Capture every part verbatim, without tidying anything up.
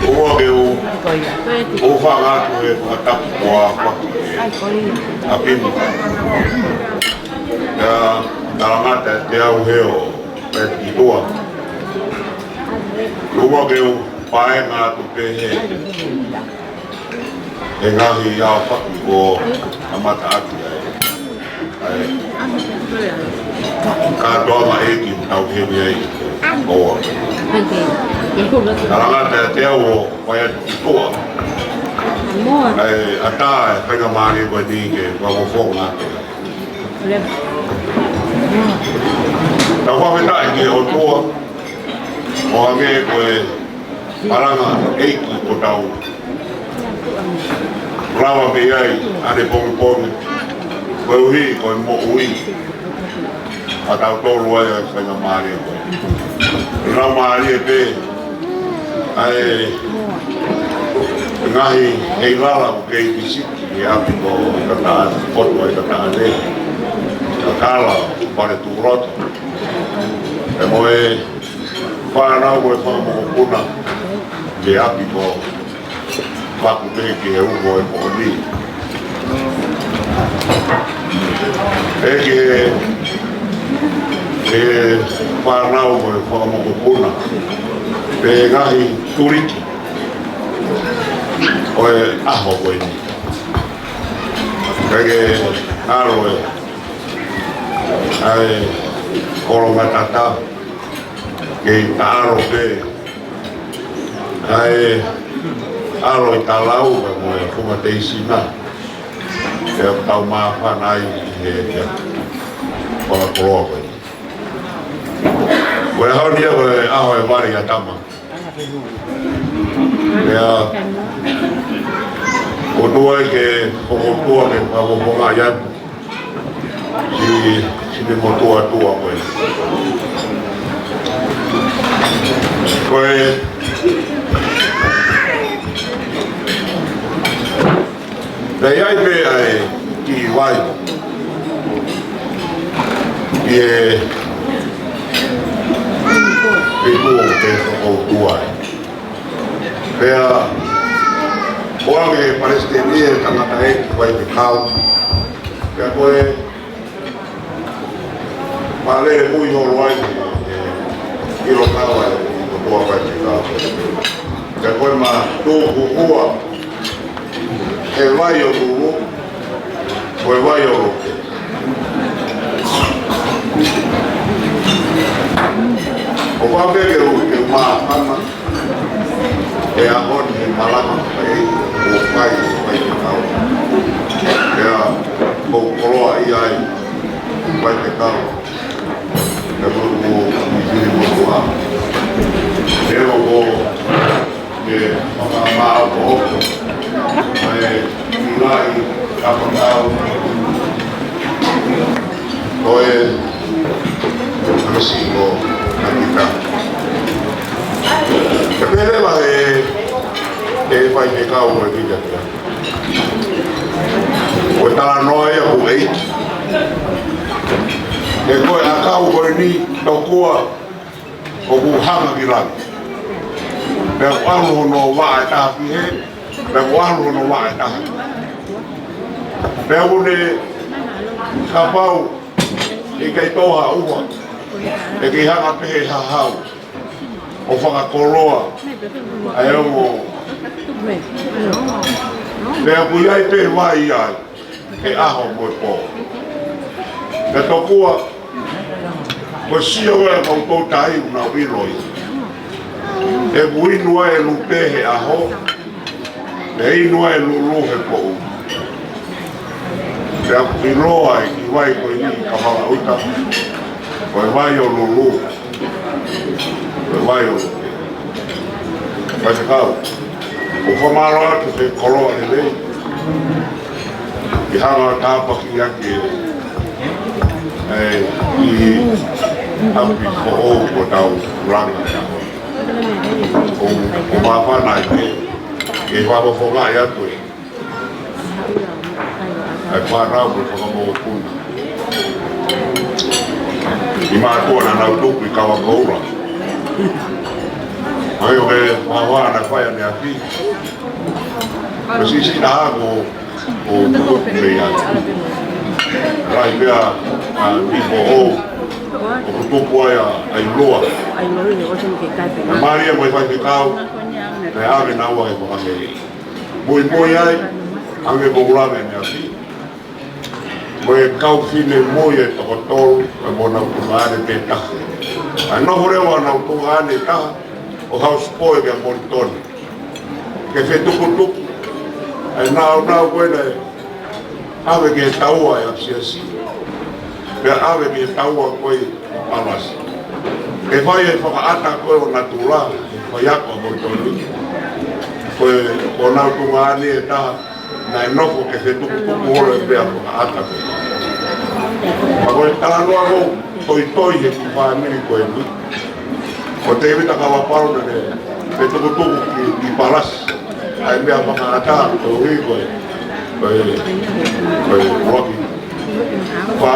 ʻOua ke u, u fanga atu e fakatapu ko a fa. ʻApinu. Ia, talangata te au heo, e ki tua. ʻOua ke u paenga atu pē he he ngaahi aofaki ko amata atu ai. Ai. Kātoanga ʻEiki tau heni ai. ʻOua. Talangata te au ʻo fai atu ki tua. Ai, ʻatā e faingamālie ko eni ke fakafofonga atu. Tau fakafetaʻi ki he ʻOtua, ʻo hangē ko e palanga ʻEiki ʻoku tau lava mei ai ʻanepongipongi, koeʻuhi ko e moʻui ʻa tautolu ai ʻa e faingamālie ko ē. Faingamālie pē ʻa e ngaahi ʻeilala ʻoku kei visiti ʻi ʻapi ko Tataʻane, potu ʻa Tataʻane, Kakala, Pale Tuʻuloto. Pea mo e fānau mo e fanga mokopuna ʻi ʻapi ko Faku pē ki he uho e moʻoni. Pea ki he, he fānau mo e fanga mokopuna, pea ngaahi tuliki ʻo e ʻaho ko eni. Pea ke ʻalu e, ʻa e kolo matata, kei ta ʻalu pē, ʻa e ʻalu ʻi talau pea mo e funga teisina. Pea tau māfana ai ʻi he, he fakakoloa ko ē. Ko e ʻaho ni ia ko e ʻaho e vale ʻa Tama. Pea ʻoku tuai ke, ʻoku tuai ke fakafofonga ia. Siʻi, siʻi motuʻa tuʻa ko ē. Ko e, naʻe ʻi ai pē ʻa e kiʻi vai ʻi he, ʻi he kuo ke fokoutua ai. Pea, ʻoange ʻe he palesiteni e tangataʻeiki ko e kau. Pea ko e palele mui holo ai, e, ʻilo kau ai, ko tua ko e kau. Pea ko e ma tū kukua, e vai ʻo Lulu, ko e vai ʻo Loke. ʻO Pea ke u, ke u māfana he ʻaho ni he malanga ʻa e ʻEiki ʻoku fai ʻe he faifekau. Pea ʻoku ou koloaʻia ai e faifekau, pea mo e kau fili motuʻa. Pea ʻoku ou ke fakamāʻopoʻopo mai e kiʻi laʻi kapakau ko e Anasiko Nakita. Pea pehē leva ʻe he faifekau ko e kiʻi kia. Ko e talanoa ia ʻoku ʻi ai. He ko e ʻakau ko eni tokua ʻoku hanga ki langi. Pea ʻoku ʻalu hono vaʻa ʻe taha ki hē, pea ʻoku ʻalu hono vaʻa ʻe taha. Pea ʻoku ne kapau ʻe ʻikai tō ha ʻuha, ʻe kei hanga pē ʻe he hahau ʻo fakakoloa ʻa e ongo. Pea ʻoku ʻi ai pē vai ai he ʻaho mo e pō. Pea tokua, ko e sio ē ʻa e kau toutai ʻoku nau ʻilo ia. ʻOku inu ai e lupe he ʻaho, ʻe inu ai e lulu he poʻuli. Pea ʻoku ʻiloa e kiʻi vai ko eni ʻi Kafala ʻUta, ko e vai ʻo Lulu. Ko e vai ʻo Lulu. Faifekau, ʻoku fakamālō atu he koloa lelei. ʻI hanga ʻo tāpuakiʻi ʻaki e, e, ʻi ʻapi foʻou ko ʻetau langa ʻi he ʻaho. ʻOku, ʻoku māfana ai pē ke fakafofongaʻi atu e ʻa e fānau mo e fanga mokopuna. ʻI mātuʻa naʻa nau tupu ʻi Kauakoula. Mai ʻo ke maua naʻe fai ʻaneafi. Ko e siʻisiʻi taha ko, ko tupu mei ai. Lahi pē ʻa e niʻihi foʻou ʻoku tupu ai ʻa, ʻa e ʻiloa. Mālie mo e faifekau, naʻe ʻave naua he fakahē. Muimui ai, hangē ko ʻeku lave ʻaneafi. Mo e kau finemui ʻe toko tolu, ʻa e mo honau tuongaʻane pē taha. ʻA e nofo leva honau tuongaʻane taha, ʻo house boy kia Molitoni. Ke fetukutuku ʻa e nāunau ko ē naʻe ʻave ki he taua ʻa e siasi. Pea ʻave ki he taua ko ē ʻo e palasi. Ke fai e fakaʻata ko ē ʻo natula, faiako ʻa Molitoni. Ko e, ko honau tuongaʻane ʻe taha, naʻe nofo ke fetukutuku holo e meʻa fakaʻata ko ē. Pea ko e talanoa ʻoku toitoi he kiʻi fāmili ko eni. Ko Tēvita Kavapalu naʻa ne fetukutuku ki, ki palasi ʻa e meʻa fakaʻata koeʻuhi ko e, ko e, ko e ʻuluaki fā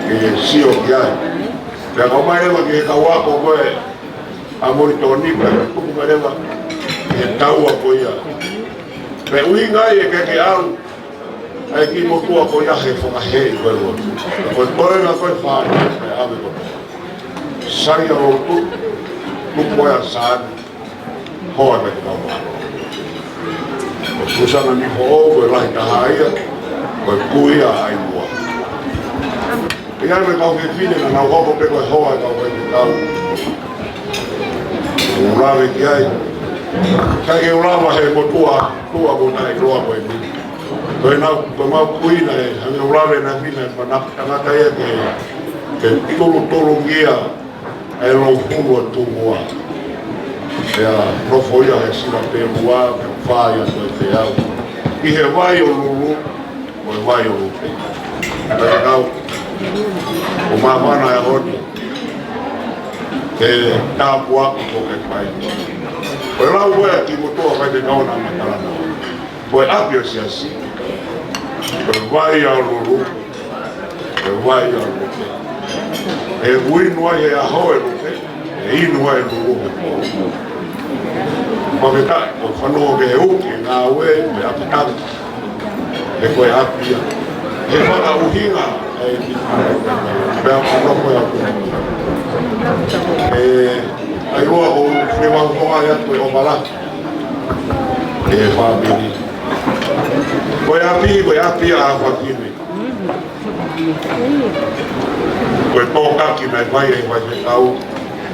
ke sio ki ai. Pea kau mai leva ki he kau ako ko ē ʻa Molitoni pea tuku mai leva ki he taua ko ia. Pea ʻuhinga ia ke ke ʻalu ʻa e kiʻi motuʻa ko ia he fakaheeʻi ko ē lotu. Ko e toenga ko ē fānau, pea ʻave ko ē. Sai ʻa lotu, tuku ʻa Sani, hoa mai ki Kauakoula. Ko Susana Nifoʻou, ko e lahi taha ia, ko e kui ia ʻa ʻAilua. ʻI ai mo e kau fefine naʻa nau hoko pē ko e hoa ʻa e kau faifekau. ʻOku lave ki ai. ʻIkai ke u lava he motuʻa, tuʻa ko ē naʻe ʻiloa ko eni. Ko ʻenau, ko ʻemau kui naʻe, hangē ʻoku lave ʻaneafi naʻe manako tangata ia ke, ke tulutulungia ʻa e louhulu ʻo Tungua. Pea nofo ia he sila pē ua, pea fai atu e peau. ʻI he vai ʻo Lulu, mo e vai ʻo Lupe. Pea kau, ʻoku māfana e ʻaho ni. Ke tāpuaki ko e fai. Ko e lau ko ē ʻa e kiʻi motuʻa faifekau naʻa ma talanoa. Ko e ʻapi ʻo e siasi. Ko e vai ʻo Lulu. Ko e vai ʻo Lupe. ʻOku inu ai he ʻaho ʻe Lupe. ʻE inu ai e Lulu he pō. Pea ke taʻe, ʻoku fanongo ki he uki, ngāue, mo e ʻapi tangi. He ko e ʻapi ia. He fakaʻuhinga, ʻa e, pea ko e nofo ia ko ē. ʻE, ʻAilua ʻoku fie maʻu fonga ia ko e ʻomala. ʻE fāmili. Ko e ʻapi, ko e ʻapi ʻa Fakime. Ko e tōkaki naʻe fai ʻe he faifekau.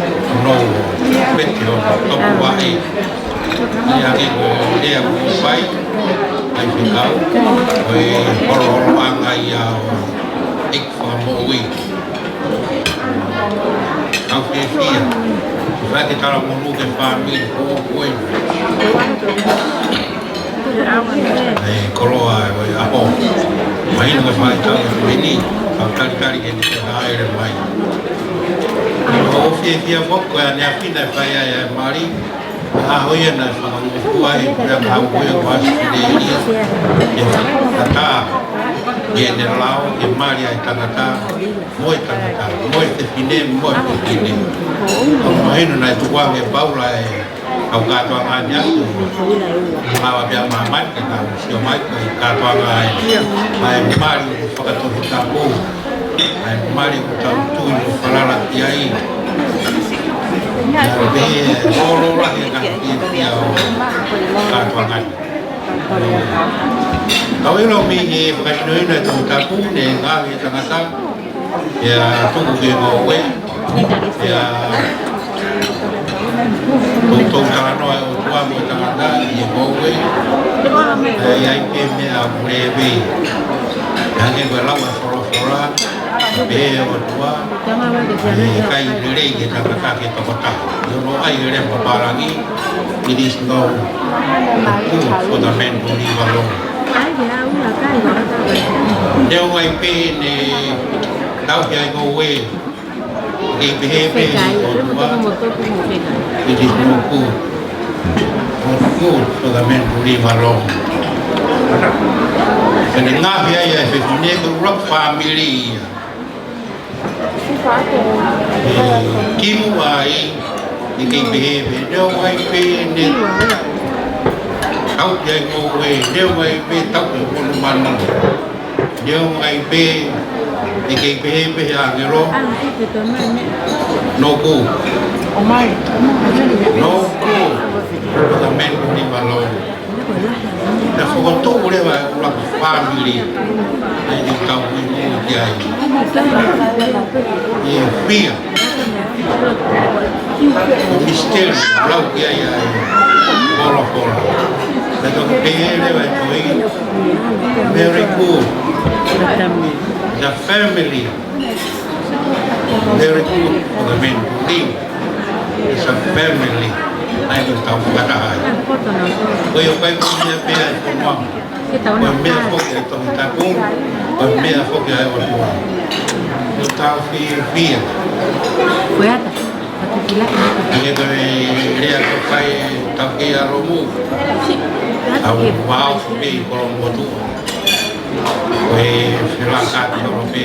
No, pete o no toku ai. Ia ke ko lea ko fai, ai fekau, ko e holoholoʻanga ia ʻo e ʻEiki Fakamoʻui. Kau fiefia, fai ke tala monu ke fāmili ko koe. E koloa e ʻaho. Mahino ke fai tau e meni, kau talitali ke ne ke haere mai. ʻOku fiefia foki ko e ʻaneafi naʻe fai ai e mali, ʻa hoʻo ia naʻe fakangofua ai, ko e ʻaho ko ē ʻo ʻAositelēlia. ʻE fakatā, ʻi heʻene lao, ke mali ai tangata, mo e tangata, mo e fefine, mo e fefine. ʻOku mahino naʻe tukuange Paula e kau kātoanga ni atu. Māua pea māmani ke tau sio mai ko e kātoanga ʻa e, ʻa e mali ʻoku fakatohitapu. ʻA e mali ʻoku tau tui mo falala ki ai. Pea pehē ʻe ʻOlola he ngaahi fiefia ʻo e kātoanga ni. Kau ʻilo mei he fakahinohino e Tohitapu, ne ngāue e tangata, ʻa ia tuku ki he ngoue, ʻa ia toutou talanoa e ʻOtua mo e tangata ʻi he ngoue, ʻa ia ʻi ai pē meʻa ʻoku leve. Hangē ko e lau ʻa e folofola, pehē ʻe he ʻOtua, ʻe ʻikai lelei ki he tangata ke tokotaha. ʻI hono ʻai ʻe he lea papālangi, it is not good for the man to live alone. Neongo ai pē ne tauhi ʻa e ngoue, ʻikai pehē pē ʻe he ʻOtua, it is not good. Not good for the man to live alone. Pea ne ngaahi ai ʻa e fefine ko e ʻuluaki fāmili ia. ʻE kimu ai, ʻikai pehē pē, neongo ai pē ne tauhi ʻa e ngoue, neongo ai pē tauhi hono manu. Neongo ai pē, ʻikai pehē pē ʻe he ʻāngelo. No good. No good for the man to live alone. Naʻe fokotuʻu leva e ʻuluaki fāmili. ʻA ia ʻoku tau ui ki ai. ʻE fia. Ko e misiteli, lau ki ai ʻa e folofola. Naʻe toki pehē leva ʻe he tohi, very good. The family. Very good for the man to live as a family. ʻA ia ʻoku tau fakataha ai. Ko ia ʻoku ʻikai ko e meʻa pē ʻa e fonua. Ko e meʻa foki ʻa e Tohitapu, ko e meʻa foki ʻa e ʻOtua. ʻOku tau fiefia. Hangē ko e lea ko ē ʻa e Tauhi ʻa Lomu. Tau vao foki ʻi Kolomotuʻa. Ko e felakati ʻo pē.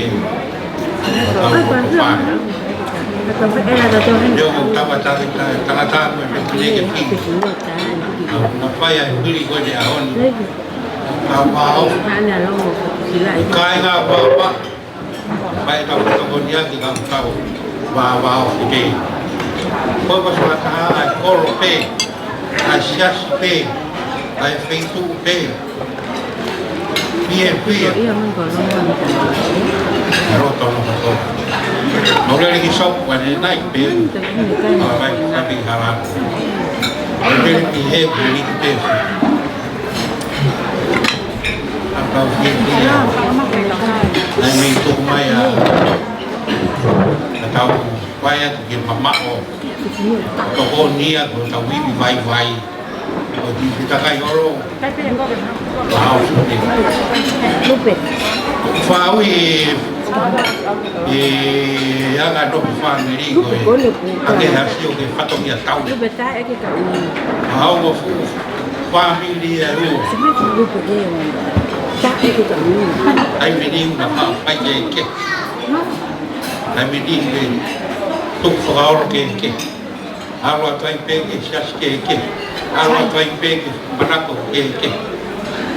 Tau ko fana. Yo ko tava tali ta tangata mo e fefine ke fili. Au na fai ʻa e fili ko eni ʻaho ni. Tau vao. Kāinga papa. Fai tau tokoni ʻaki kau tau vāvāofi pē. Ko e fakataha ʻa e kolo pē, ʻa e siasi pē, ʻa e feituʻu pē. Pie, pie. ʻE roto no kato. Mau lele ki sopu ʻa ne nai pē. Mau vai kapi hala. Mau lele ki he pē ni ki pē. ʻA tau fiefia. Naʻe mei tuku mai ʻa, ʻa tau fai atu ke mamaʻo. Tokoni ʻa ko tau ivi vaivai. Ko e fitakai holo. Wow, sune. Fāui e, e anga no fāmili ko e. ʻA ke hasi ʻo ke fatongia tau. ʻA ongo fu-, fāmili ʻa ua. ʻAi meni una fā, fai ke ke. ʻAi meni ke. Tuku fakaolo ke ke. ʻAlu atu ai pē ke siasi ke ke. ʻAlu atu ai pē ke manako ke ke.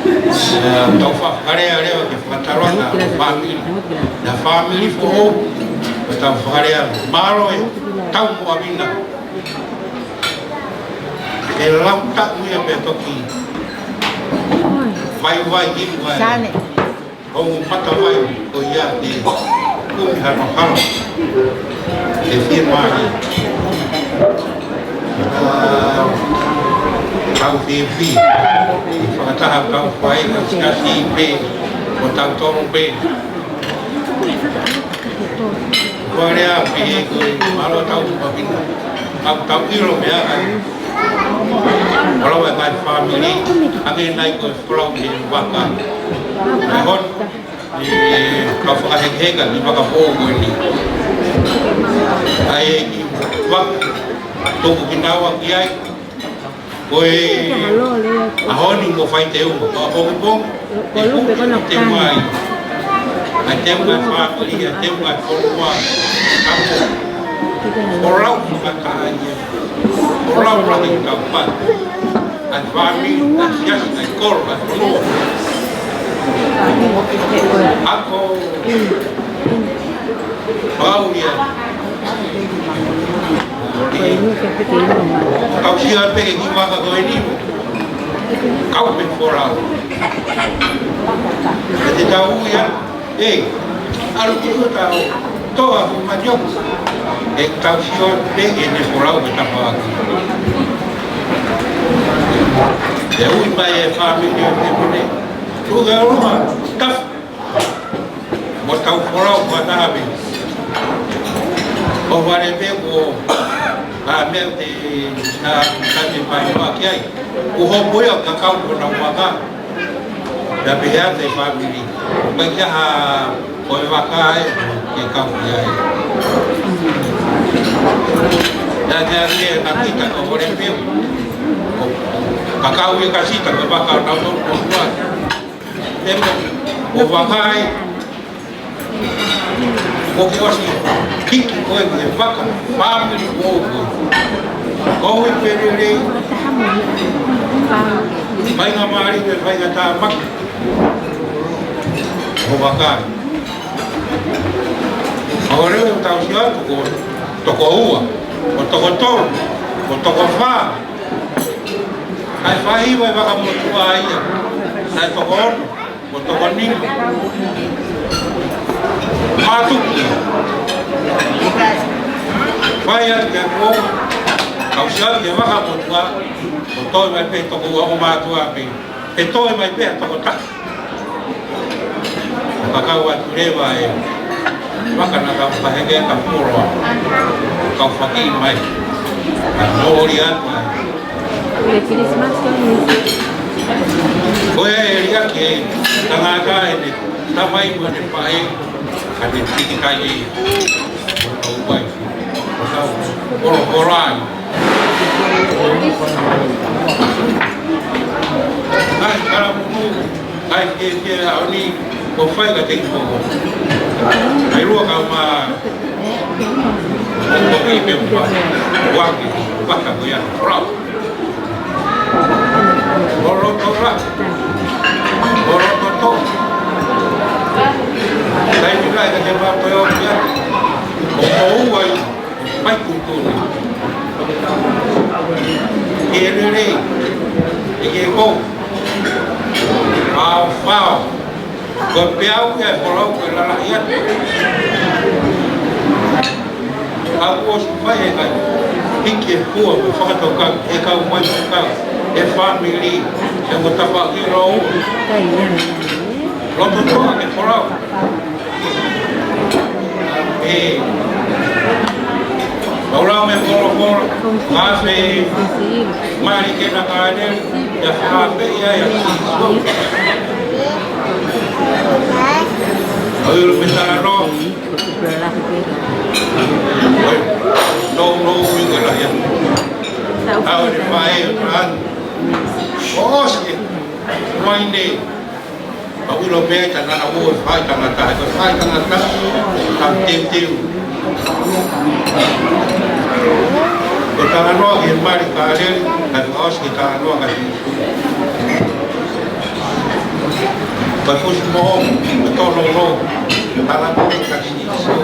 Ē, tau fakalea lea ke fakataloka fāmili. Na fāmili foʻou, ko tau fakalea. Mālō e tau mo avina. ʻE lau taʻu ia pea toki vaivai iku ai. Sane. Ongo matavai ko ia ke kumi hano hano. ʻE fiemālie. Kau fiefia. Fakataha kau fai, kau siasi pē, ko tautolu pē. Ko e lea pē ko e mālō tau papina. Kau tau ʻilo meʻa ai. Folau e ngaahi fāmili, ʻa ē naʻe ko e folau ki he vaka. ʻE hot, ʻe kau fakahekeheka ki he vaka foʻou ko eni. ʻA ia ki he vaka, tuku kinaua ki ai. Ko e ʻaho ni mo fai teunga, ko e pongipongi, ʻe tuku teunga ai. ʻA e teunga fāmili, ʻa e teunga fonua. Folau fakataha ia. Folau lahi kau fai. ʻA e fāmili, ʻa e siasi, ʻa e kolo, ʻa e fonua. Ako. Pau ia. Kau sia pē ki he vaka ko eni. Kau pē folau. ʻE te tau ia. ʻE, ʻalu ki ʻuta ʻo toa ko Matioku. ʻE tau sio pē ʻene folau ke tapa atu. ʻE ui mai e fāmili ʻo te mone. Tuku ke aloha, tafu. Mo tau folau fakataha pē. ʻO vale pē ko ha meʻa te na, na te mai wa ki ai. Ko hopo ia ka kau ko na vaka. Pea pehē atu e fāmili. ʻOku ʻikai ke ʻi ai ha ko e vaka ē, ke kau ki ai. Naʻa te ake na kita ko ore pē. Ka kau ia ka sita ko e vaka na to ko tua. ʻE mo, ʻo vaka ē. Ko ke ʻosi hiki koe ki he vaka, fāmili ʻoʻou koe. Ko e pē lelei, faingamālie, faingatāmaki. ʻO vaka ē. ʻO lele ʻo tau sio atu ko toko ua, ko toko tolu, ko toko fā. ʻAi fai ua e vaka motuʻa ia, ʻai toko ono. Ko toko nima. Mātuku. Fai atu kia kuo. Kau sio atu kia vaka motuʻa. Ko toe mai pē toko ua ko mātuʻa pē. ʻE toe mai pē toko taha. Ka kau atu leva e. Vaka na kau faheke ka poloa. Kau faki mai. Ka mōlia atu ai. Ko e Christmas ko eni. Ko e liʻaki e tangata ʻene tamai mo ʻene faʻē, ka ne tiki kai e. Ko e kau pai. Ko e kau poloa ai. Kai kalamuku. Kai ke ke a oni ko fai ka teki ko. Kai lua kau ma. Ko ke pe pa. Waki, waka ko ia. Rau. Loloto la. Loloto to. Kai ni kai ka ke ma ko ia. Ko ko uai. Mai kutuni. Ke lele. Ke ko. Fao, fao. Ko e peau ia e folau ko e lalahi atu. Ka kuo ʻosi fai e kai. Hiki e fua, ko e fakatokanga, e kau mai ko e kau. E fāmili, e mo tapa ki lou. Loto toa ke folau. ʻE. Paula me polo polo. Mafe. Mali ke na kane. Ia fafe ia ia. Oi, lo me tala no. Oi. No, no, mi ke la ia. Au ni mai, an. Osi. Mai ne. Ka ʻilo pē ai tangata ʻo e fai tangata, ko e fai tangata, ka teuteu. Ko e talanoa ki he mali ka lele, ka fakaʻosi ki he talanoa ka Sīsū. Ko e fusi moʻo, ko e tōnounou, talanoa ka Sīsū.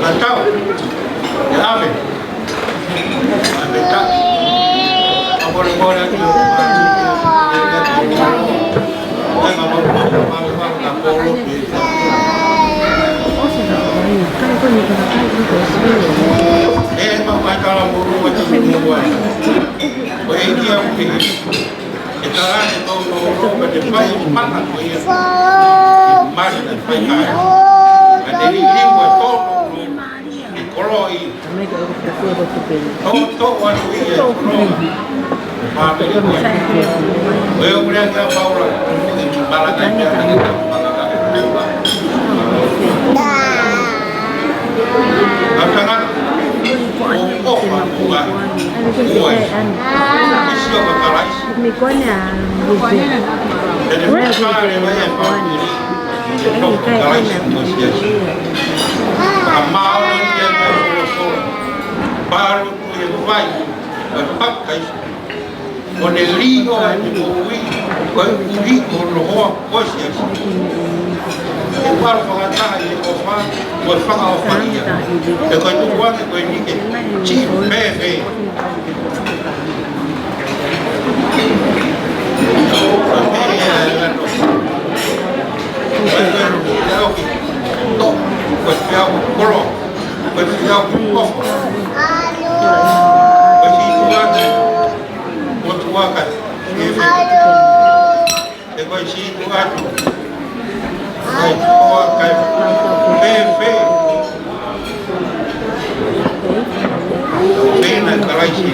Ka tau, ʻe ʻave. ʻAve ta. ʻA mole mole atu. ʻAi ma mole mole, mole mole, ka polo, pē. Ko e ʻEiki ʻoku ke, ʻe tala ʻe tau tō tō ka te fai mana ko ia. Mana te fai ai. Ka te liliu ʻe tō tō ʻi koloa ʻi. Tō tō atu ia ʻi koloa. Pāpele ko e. Ko e ʻoku lea kia Paula. Malanga kia malanga. Au tangata. ʻO ʻofa ʻa ʻOua ʻe sio ka Kalaisi. Te ne fakaʻale mai e fāmili. Ko Kalaisi mo siasi. Ka mālō ia ka folofola. Pālō tu e vai. Ka pakai. Ko ne liho ʻa e moʻui, ko e ʻuli ko hono hoa ko e siasi. ʻE palo fakataha ʻi he ʻofa, ko e fakaʻofaʻia. ʻE ko e tukuange ko e nike, ti pēpē. Ko e pē ia e lato. Ko e pē ia e oki. Tō, ko e pē ia e kolo, ko e pē ia e ʻofa. Ko e situate. ʻOtua ka e fē. ʻE ko e situate. ʻOtua ka e fē. Pena Kalaisi,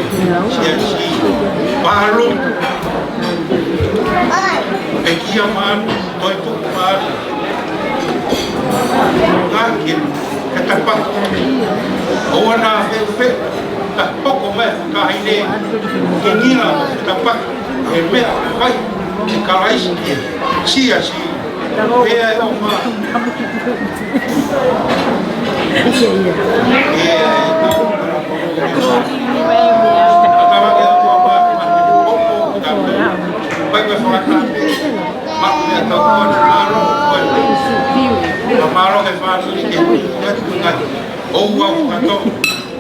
siasi, pālō. ʻE kia manu, toi tuku manu. Ngake, ke tapaki. ʻOua naʻa fēfē, ta poko mai, ka hine, ke ngila, ke tapaki. ʻE meʻa, vai, ʻe Kalaisi, siasi. Pea ʻe ʻofa. ʻIa, ʻia. Mālō, mālō e fāmili ke ʻoua fakatō.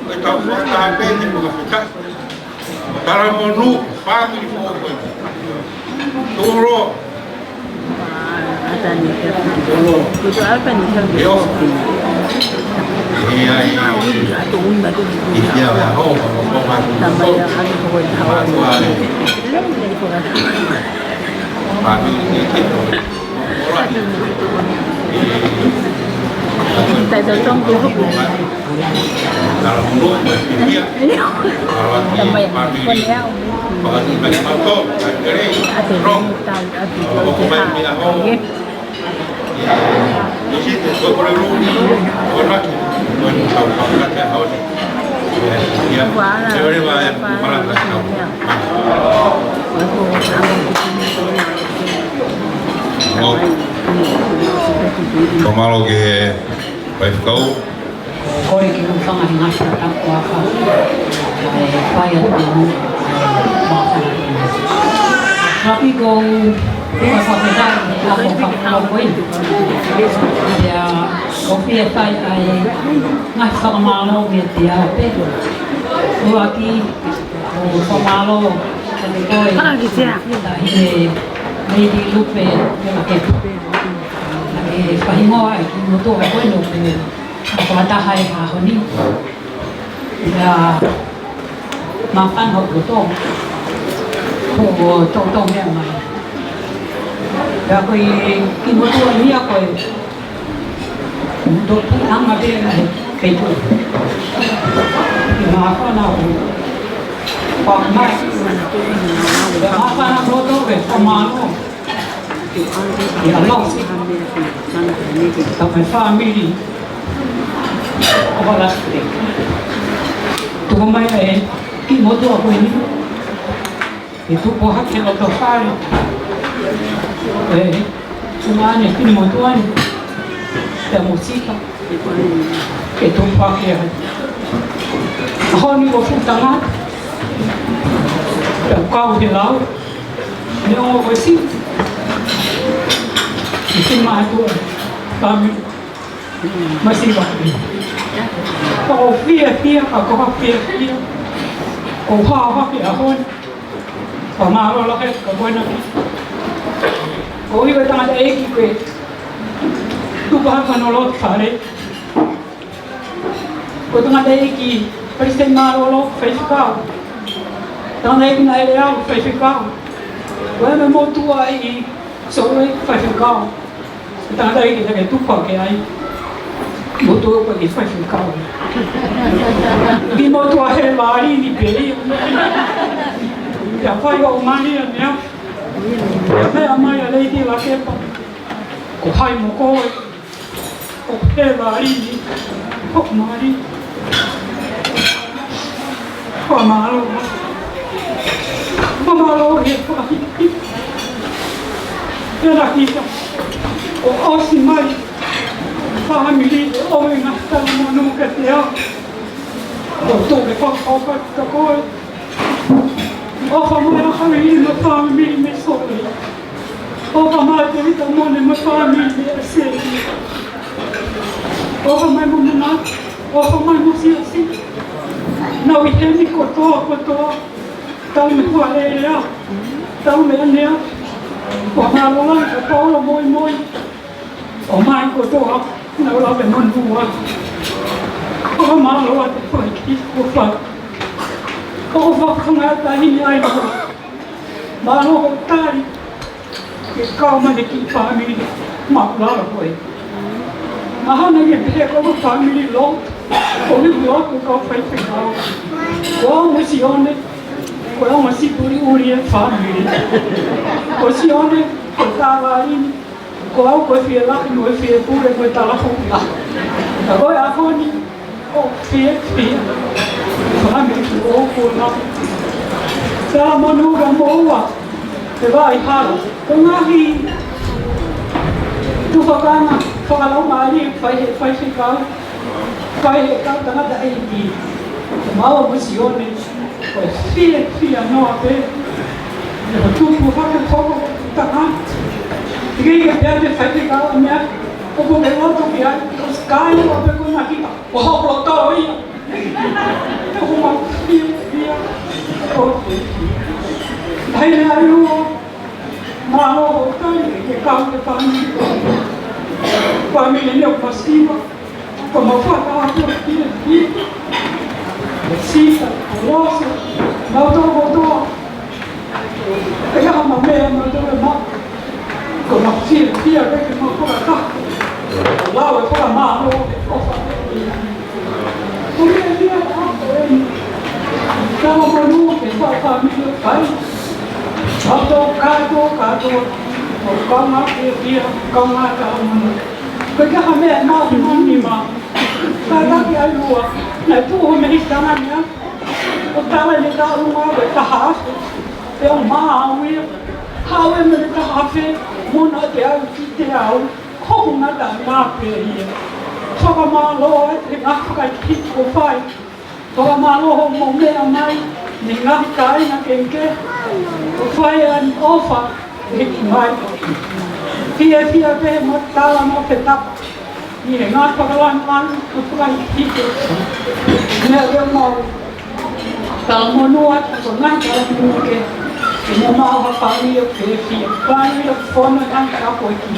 Ko e tau fakataha pē ke fakafetaʻi. Talamonū, fāmili foʻou ko ē. Tulo. Tulo. ʻIo. ʻIa, ʻia. ʻIa, ʻia, ho, ho, ho, ho. Mātuʻa ē. Fakamālō ki he faifekau. Kole ke u hūfanga he ngaahi fakatapu ʻa e fai atu ʻa e māfana. Ka piko u fakafetaʻi he ʻaho fakakoloa ko eni. Pea ʻoku ou fie fai ʻa e ngaahi fakamālō meiate au pē. ʻUluaki, ʻoku ou fakamālō kiate koe, Taʻahine Lady Lupe Kelakepa. ʻE fahingoa ʻa e kiʻi motuʻa ko eni ʻoku fakataha he ʻaho ni. Pea māfana hoʻo loto. Hoʻo toutou meʻa mai. Pea ko e kiʻi motuʻa ni ʻa koe. Motuʻa anga pē ʻa e feituʻu. Māfana hoʻo pā mai. Pea māfana loto ke fakamālō. ʻIa Losi, ka ko e fāmili ʻo Palasi. Tuku mai e kiʻi motuʻa ko eni ke tupu hake loto fale. ʻE, tuku mai e kiʻi motuʻa ni. Pea mo Sika. Ke tupu hake ai. ʻAho ni ʻoku fuʻu tangata. Pea kau he lau. Neongo ko e siʻi. Siʻi mātuʻa. Kami. Masiva. ʻOku ou fiefia, ʻa ko ha fiefia. ʻOku ou hao hake ʻaho ni. Fakamālō lahi ka ko ena ki. ʻOku ou ʻi he tangataʻeiki ko e tupu hake hono loto fale. Ko e tangataʻeiki, palesiteni mālōlō, faifekau. Tangataʻeiki naʻe lea ʻo faifekau. Ko e meʻa motuʻa ʻi Salt Lake faifekau. Tangataʻeiki naʻe tupu hake ai. Motuʻa ko e faifekau. ʻI motuʻa he lali ni pē ia. Pea fai ʻo mali a mea. Pea meʻa mai ʻa Lady Lakepa. Ko hai mo koe. ʻO pē lali ni, ʻo mali. Fakamālō. Fakamālō he fai. Pea naʻe kita. ʻO ʻosi mai. Fāmili, ʻo e ngaahi talamonū kiate au. ʻO toe fakakaukau kia koe. ʻOfa mai ʻa Haʻapai mo e fāmili mei Salt Lake. ʻOfa mai Tēvita Mone mo e fāmili mei ʻAseli. ʻOfa mai mo Mona. ʻOfa mai mo Siasi. Naʻa nau ʻi heni kotoa, kotoa. Tau me hua lelea. Tau me anea. Fakamālō lahi kia Paula Moimoi. ʻO mai kotoa, naʻa nau lave monū. Fakamālō atu ki he fai. ʻOku ou fakafetaʻi ai. Mālō hoʻo tali. Ke kau mai ki he fāmili. Mālō koe. Mahalo naʻe pehē ko e fāmili lotu. Ko e lotu ko e faifekau. Ko au mo Sione. Ko au mo Sipuli ʻuli e fāmili. Ko Sione, ko Tālaini. Ko au ko e fielahi mo e fiepule mo e talahuʻa. Ka ko e ʻaho ni, ʻoku fiefia. Fāmili ʻoku ou kula. Talamonū ka moua. Te vai hala. Ko e ngaahi tufakanga fakalaumālie fai he faifekau. Fai he kau tangataʻeiki. Ko au mo Sione. Ko e fiefia noa pē. ʻE tupu hake hoko tangata. ʻIkai ke pehē te faifekau meʻa. ʻOku ke loto ki ai. ʻOsi kai ua pē ko e ngaahi kita. ʻO hoko loto ia. ʻOku mau fiefia. ʻOku fiefia. Hai ne ai ua. Mālō hoʻo tali ke kau ke fāmili. Fāmili ne o pasiva. Ko mau fakataha pē ʻo fiefia. Sita, Losa, mautolu kotoa. ʻIkai ha meʻa mautolu ʻe maʻu. Ko mau fiefia pē ke mau fakataha. Lau e fakamālō, ʻofa. Ko e meʻa ia ʻa ko eni. Talamonū ke fai fāmili ʻo fai. Mautolu kātoa, kātoa. ʻOku kaungā fiefia, kaungā talamonū. Ko e ʻikai ha meʻa maʻu mani ma. Kātaki ai lua. Naʻe tuʻu ho mehikitanga ni ʻa. ʻO tala ne taʻu ma ko e taha afe. Pea ʻo maʻu ia. Haʻu e mene taha afe. Mona te au ki te au. Ko hoku ngata ngā pē ia. Fakamālō atu he ngaahi fakaikiiki kuo fai. Fakamālō hoʻomou meʻa mai, mei he ngaahi kāinga kehekehe, ʻo fai ʻa e ʻofa, ʻe hiki mai. Fiefia pē mo tala mo fetapa. ʻI he ngaahi fakalangilangi, ʻo fai hiki. Meʻa ke mau talamonū atu, ko e ngaahi talamonū ke, ke mau maʻu ha fāmili ʻoku fiefia. Fāmili ʻoku fono ʻi he ngaahi kapo ʻi ki.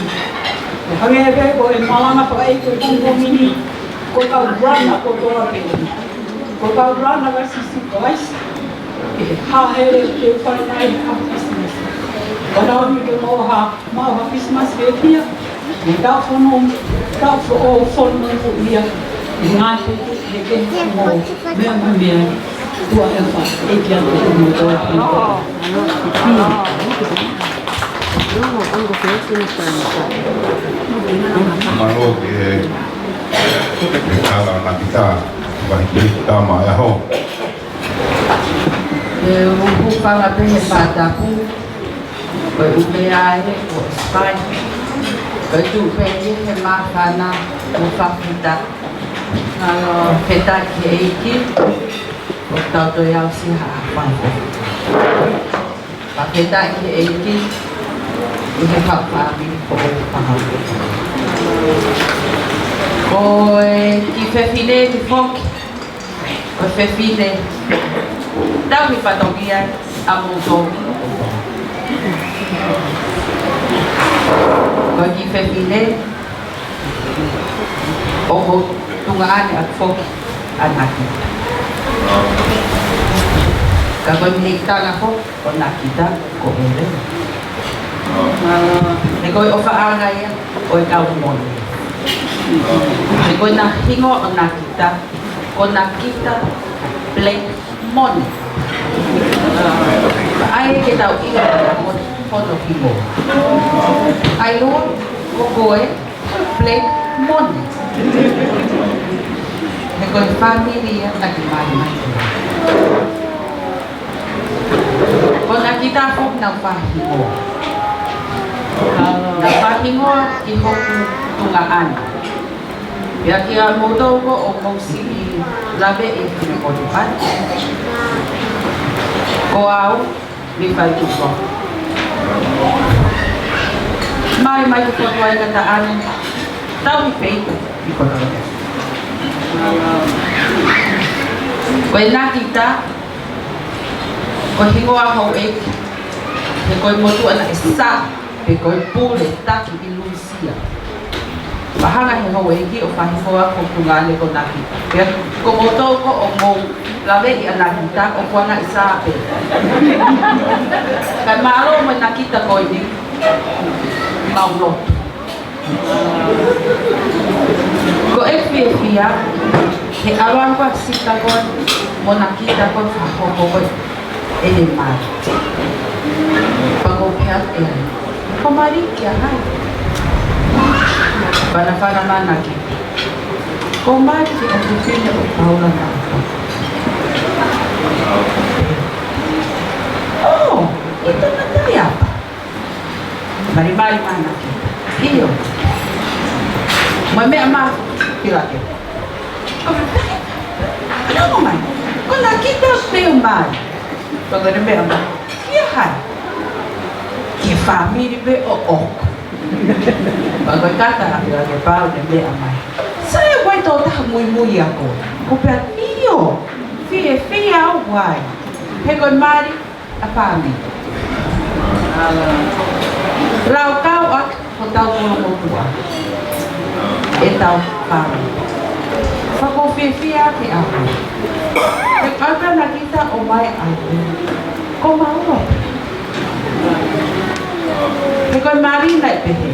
ʻE hangē pē ko e malanga fakaʻeiki ʻo e pongipongi ni, ko e kau rana kotoa pē. Ko e kau rana ʻa Sīsū Kalaisi, ʻi he hāhele ke fai mai ha Kilisimasi. Ka naʻa ni ke mau ha, mau ha Kilisimasi ke fia, mo tau fono, tau fo-, ʻo fono ia, ʻi he ngaahi tutu, he ke mo, meʻa mai meʻa, tua e fa, e kia te mo tau fono. Mālō ke, ke tala na kita, vai ke tama e aho. Te u hūfanga pē he fakatapu, ko e ʻumea ē, ko Spain. Ko e tuʻu pē ē he māfana, ko Fafita. Alo, feta ki he ʻEiki, ʻo tau toe aʻusia ha fanga. Fakafetaʻi ki he ʻEiki, ʻi he fafami ko e fanga. Ko e kiʻi fefine ni foki, ko e fefine, tau ni fatongia ʻa moutolu. Ko e kiʻi fefine, ʻoku tuʻunga ʻanenai foki ʻanenai. Ka ko e meʻa ʻikai ke tau ko Nakita ko ʻEleni. He ko e ʻofaʻanga ia ʻo e kau moni. He ko ʻena hingoa ʻo Nakita, ko Nakita Black Moni. ʻAi ke tau ʻilo hono hingoa. ʻAi lua, ko koe Black Moni. He ko e fāmili ia ʻa e malimali. Ko Nakita foki naʻá ku fakahingoa. Naʻá ku fakahingoa ki hoku tuongaʻane. Pea kiate kimoutolu ko ē ʻoku mou siʻi laveʻi e fine kotoa, ko au Nifaituʻa. Mai, mai ki Fotuaʻikanataʻane, tauhi pē ʻi Kotoa. Ko e Nakita, ko e hingoa houʻeiki, he ko e motuʻa naʻe sā, pe ko e pule taki ʻi Lūsia. Pea hanga ʻe he houʻeiki ʻo fakahingoa hoku tuongaʻane ko Nakita. Pea ko moutolu ko ē ʻoku mou laveʻi ʻa Nakita ʻoku ʻikai ke sā pē. Kae mālō mo e Nakita ko eni, mau lotu. Ko e fiefia, he ʻalu ange ko ē ʻa Sita ko ē mo Nakita ko ē ʻo fakahoko ko ē ʻene mali. Pea ko e pehē atu ʻe au, ko e mali kia hai? Pea na fanongo mai Nakita, ko e mali ki he ʻofefine ʻo Paula Napa. ʻŌ, ʻi he tangata ia pē. Malimali mai Nakita. ʻIo. Mo e meʻa mai, pila ke. Ko e meʻa mai. Ko Nakita pē ʻoku mali. Pea ko ʻene meʻa mai, kia hai? Ki he fāmili pē ʻoʻoku. Pea ko e kata ʻa pila ke pau ʻene meʻa mai. Sai, ʻoku ʻi ai e tokotaha muimui ʻia koe? Ko e pehē, ʻio. Fiefia au ai. He ko e mali ʻa e fāmili. Laukau ʻaki hotau kolomotuʻa ʻetau fāmili. Pea ʻoku ou fiefia ki he ʻaho. He kapau Nakita ʻomai ʻa e, ko maua. He ko e mali naʻe pehē.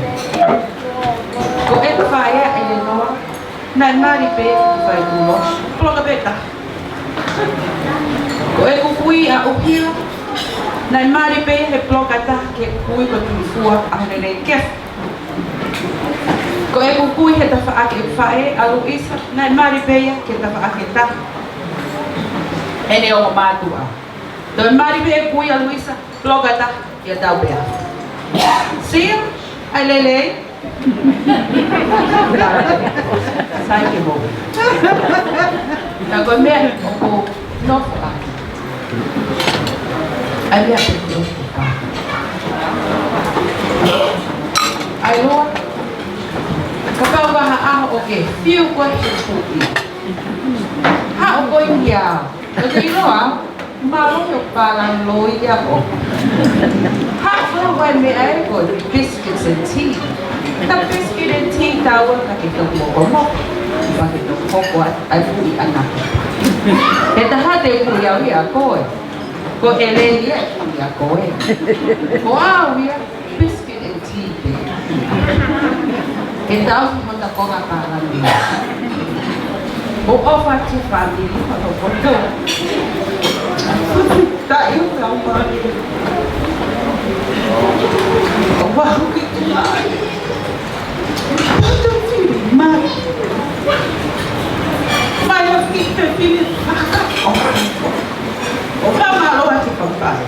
Ko ʻeku faʻē ʻa ʻEleni, naʻe mali pē ʻi he fai kulo, puloka pē taha. Ko ʻeku kui ʻa ʻUhila, naʻe mali pē he puloka taha ki heʻeku kui ko Tuʻifua ʻa Honolulu Kefu. Ko ʻeku kui he tafaʻaki ʻeku faʻē ʻa Luisa, naʻe mali pē ia ki he tafaʻaki ʻe taha heʻene ongo mātuʻa. Toe mali pē ʻeku kui ʻa Luisa, puloka taha kiate au pē. Sio, ʻai lelei. Sai ke mou. Ka ko e meʻa ʻoku ou nofo ʻaki. ʻAi meʻa ʻoku ou nofo ʻaki. ʻAi lua. Kapau ko ha ʻaho ʻoku ke fiu koe he fuʻu. Haʻu koe kia au. ʻOku ke ʻiloa? Mālō ʻo pālangi loi ia ʻo. Haʻu ko e meʻa ē ko e biscuits and tea. Ta biscuit and tea taua ka ke toki mokomoko. Pea ke toki hoko atu ʻa e fuʻu ʻanaki. He taha te u fuʻu au ia koe. Ko ʻEleni ia ia koe. Ko au ia. Biscuit and tea pē. Ke tau ki hota konga pālangi. ʻO ʻofa ki he fāmili hono koto. Taʻi ʻo tau mali. ʻO wahu ki te mai. Pata fili mai. Mai a ki te fili. ʻO fakamālō atu ki he papai.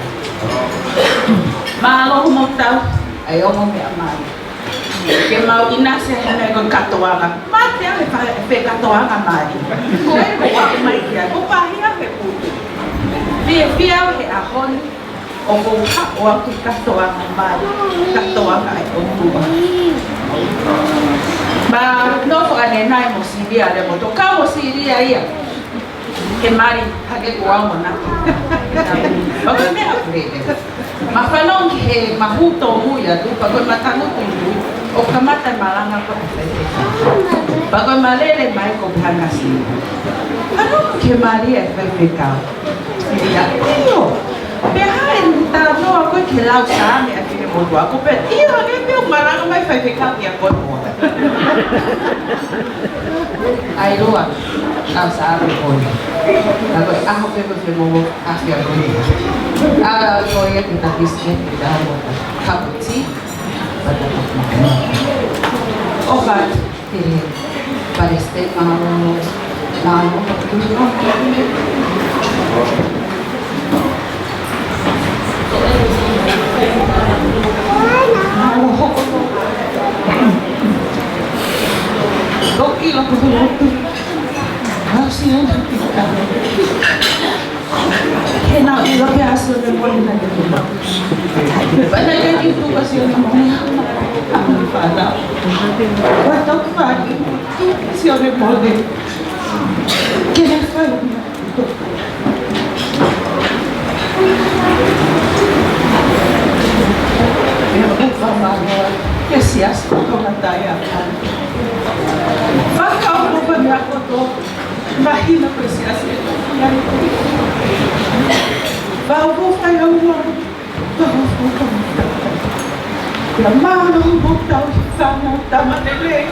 Mālō mo tau, ʻai ʻo mo meʻa mai. Ke mau ʻinasi he meʻa ko e katoanga. Mate ʻa e fai, fai katoanga mai. Ko e ko ʻoatu mai kia, ko pahia ke putu. Fiefia au he ʻaho ni, ʻoku ou haʻu au ki he katoanga mai. Katoanga ʻa e ʻOtua. Pea nofo ʻanenai mo Silia le mo tokau mo Silia ia. Ke mali hake ko au mo Nakita. Pea ko e meʻa pule. Ma fanongo ki he mahuto mui atu, pea ko e matangutu mui, ʻo kamata e malanga ko e faifekau. Pea ko e malele mai ko e hanga si. Fanongo ki he mali e faifekau. Ia, ʻio. Pea hā e talanoa ko ē ki he lau Saame ʻa e finemotuʻa ko ē pē. ʻIo, ʻa ē pē ʻoku malanga mai faifekau ia ko ē. ʻAi lua, lau Saame ko ē. Ka ko e ʻaho pē ko ē finemotuʻa ko ē. ʻAlu ko ia ki he tapisite, ki he taha mo e kapu tī. ʻOfa atu ki he Palesiteni, mālō, mālō. He naʻe ʻilo pē ʻa Sione Mole naʻe tuku. Pea naʻe ʻikai ke tuku ʻa Sione Mole. ʻA e fānau. Ua tau fānau. Sione Mole. Ke ne fai. Pea ʻoku fakamālō. Ke siasi ko Tonga tai a. Fakaulo pea mea koto. Mahino ko e siasi ʻe toki ai. Vau ko fai au ua. Vau ko fai au. Ia mālō mo tau fana tama lelei.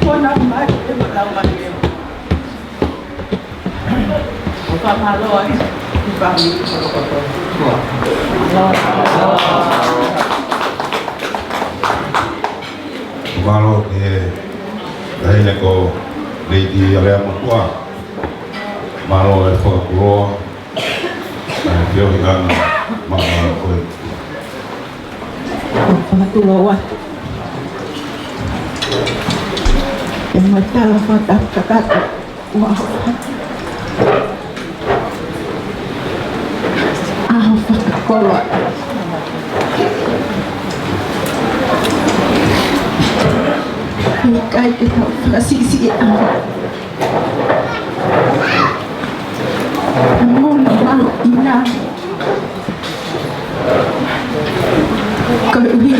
Kona mai e malau mai e. ʻOfa mālō ai. Ki fāmili kolokoto. Mālō. Mālō ki he taʻahine ko Lady Alea Motuʻa. Mālō e fakakuloa. ʻA e feohiʻanga mālō ko ē. Fakatuloa. E mai tala fakatapu kakato. Ua. ʻAho fakakoloa. ʻIkai ke tau fakasiʻisiʻi ʻa e moʻoni mahuʻinga. Koeʻuhi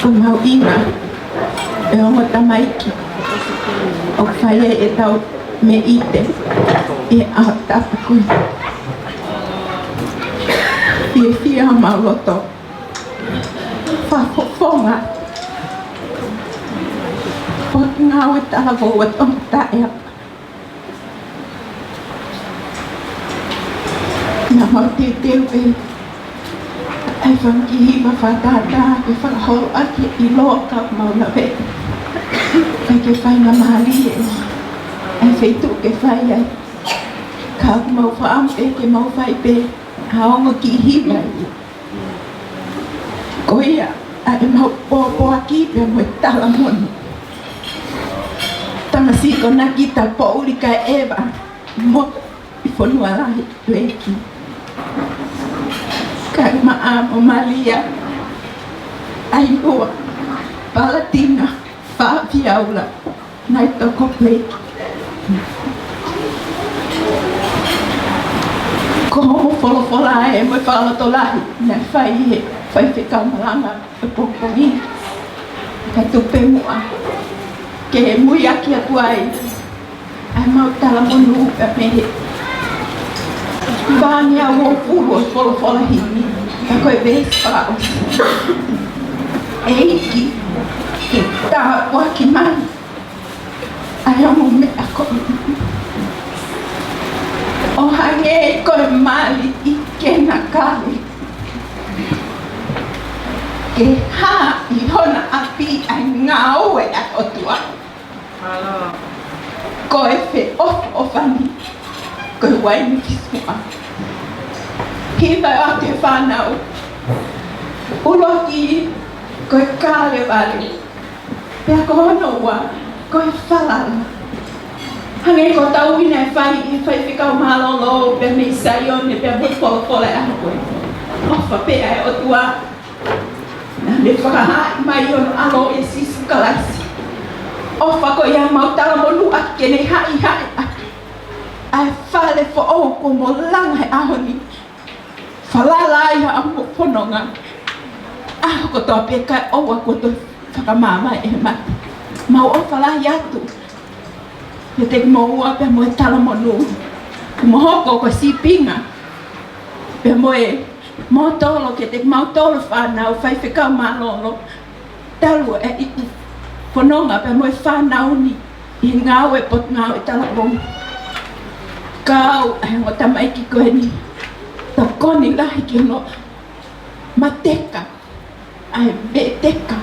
ko e mahuʻinga e ongo tamaiki ʻoku fai ai ʻetau meʻa ʻi he ʻaho tapu ko eni. Fiefia homau loto. Fakafofonga. Potungāue talavou ʻa Tonga taʻeʻaho. Naʻa mau teuteu pē ʻa e fanga kiʻi hiva fakatātā ke fakaholo ʻaki e ʻilo ka mau lave. ʻIkai ke faingamālie ʻa e feituʻu ke fai ai. Ka ʻoku mau fakaʻamu pē ke mau fai pē ʻa e ongo kiʻi hiva ia. Ko ia ʻa e mau pōpoaki pea mo e talamonū. Tamasiʻi ko Nakita Poʻuli Kaeʻeva mo ʻi Fonualahi Leki. Kaimaʻa mo Malia ʻAilua Palatina Fafiaula. Naʻe toko pē. Ko hoʻo folofola ē mo e fakalotolahi naʻe fai ʻe he faifekau malanga ʻo e pongipongi. Ka tuku pē muʻa ke muiaki atu ai ʻa e mau talamonū pea mei he vāngeau ʻo e folofola himi. Ka ko e veesi fakaʻosi. ʻEiki, ke tāpuaki mai ʻa e ongo meʻa ko eni. ʻO hangē ko e mali ʻi Kenakale. Ke hā ʻi hona ʻapi ʻa e ngāue ʻa e ʻOtua. Ko e feʻofoʻofani ko e uaine fisuʻa. Hiva atu e fānau. ʻUluaki ko e Kalevale. Pea ko hono ua, ko e falala. Hangē ko e tauhi naʻe fai ʻe he faifekau mālōlō, pea mei Saione, pea mo e folofola ʻa e ʻaho ko ē. ʻOfa pē ʻa e ʻOtua naʻa ne fakahaaʻi mai hono ʻAlo ʻa Sīsū Kalaisi. ʻOfa ko ia mau talamonū ʻaki ke ne haʻihaʻi ʻaki ʻa e fale foʻou kuo mo langa he ʻaho ni. Falala ai haʻamo fononga. ʻAho kotoa pē kae ʻoua kuo toe fakamāvae ʻe he mate. Mau ʻofa lahi atu. kiate kimoua pea mo e talamonū. Kuo mou hoko ko e sīpinga pea mo e mōtolo kiate kimautolu fānau faifekau mālōlō. Talu e iku fononga pea mo e fānau ni ʻi he ngāue potungāue talavou. Kau ai e ongo tamaiki ko eni, tokoni lahi ki hono mateka ʻa e veteka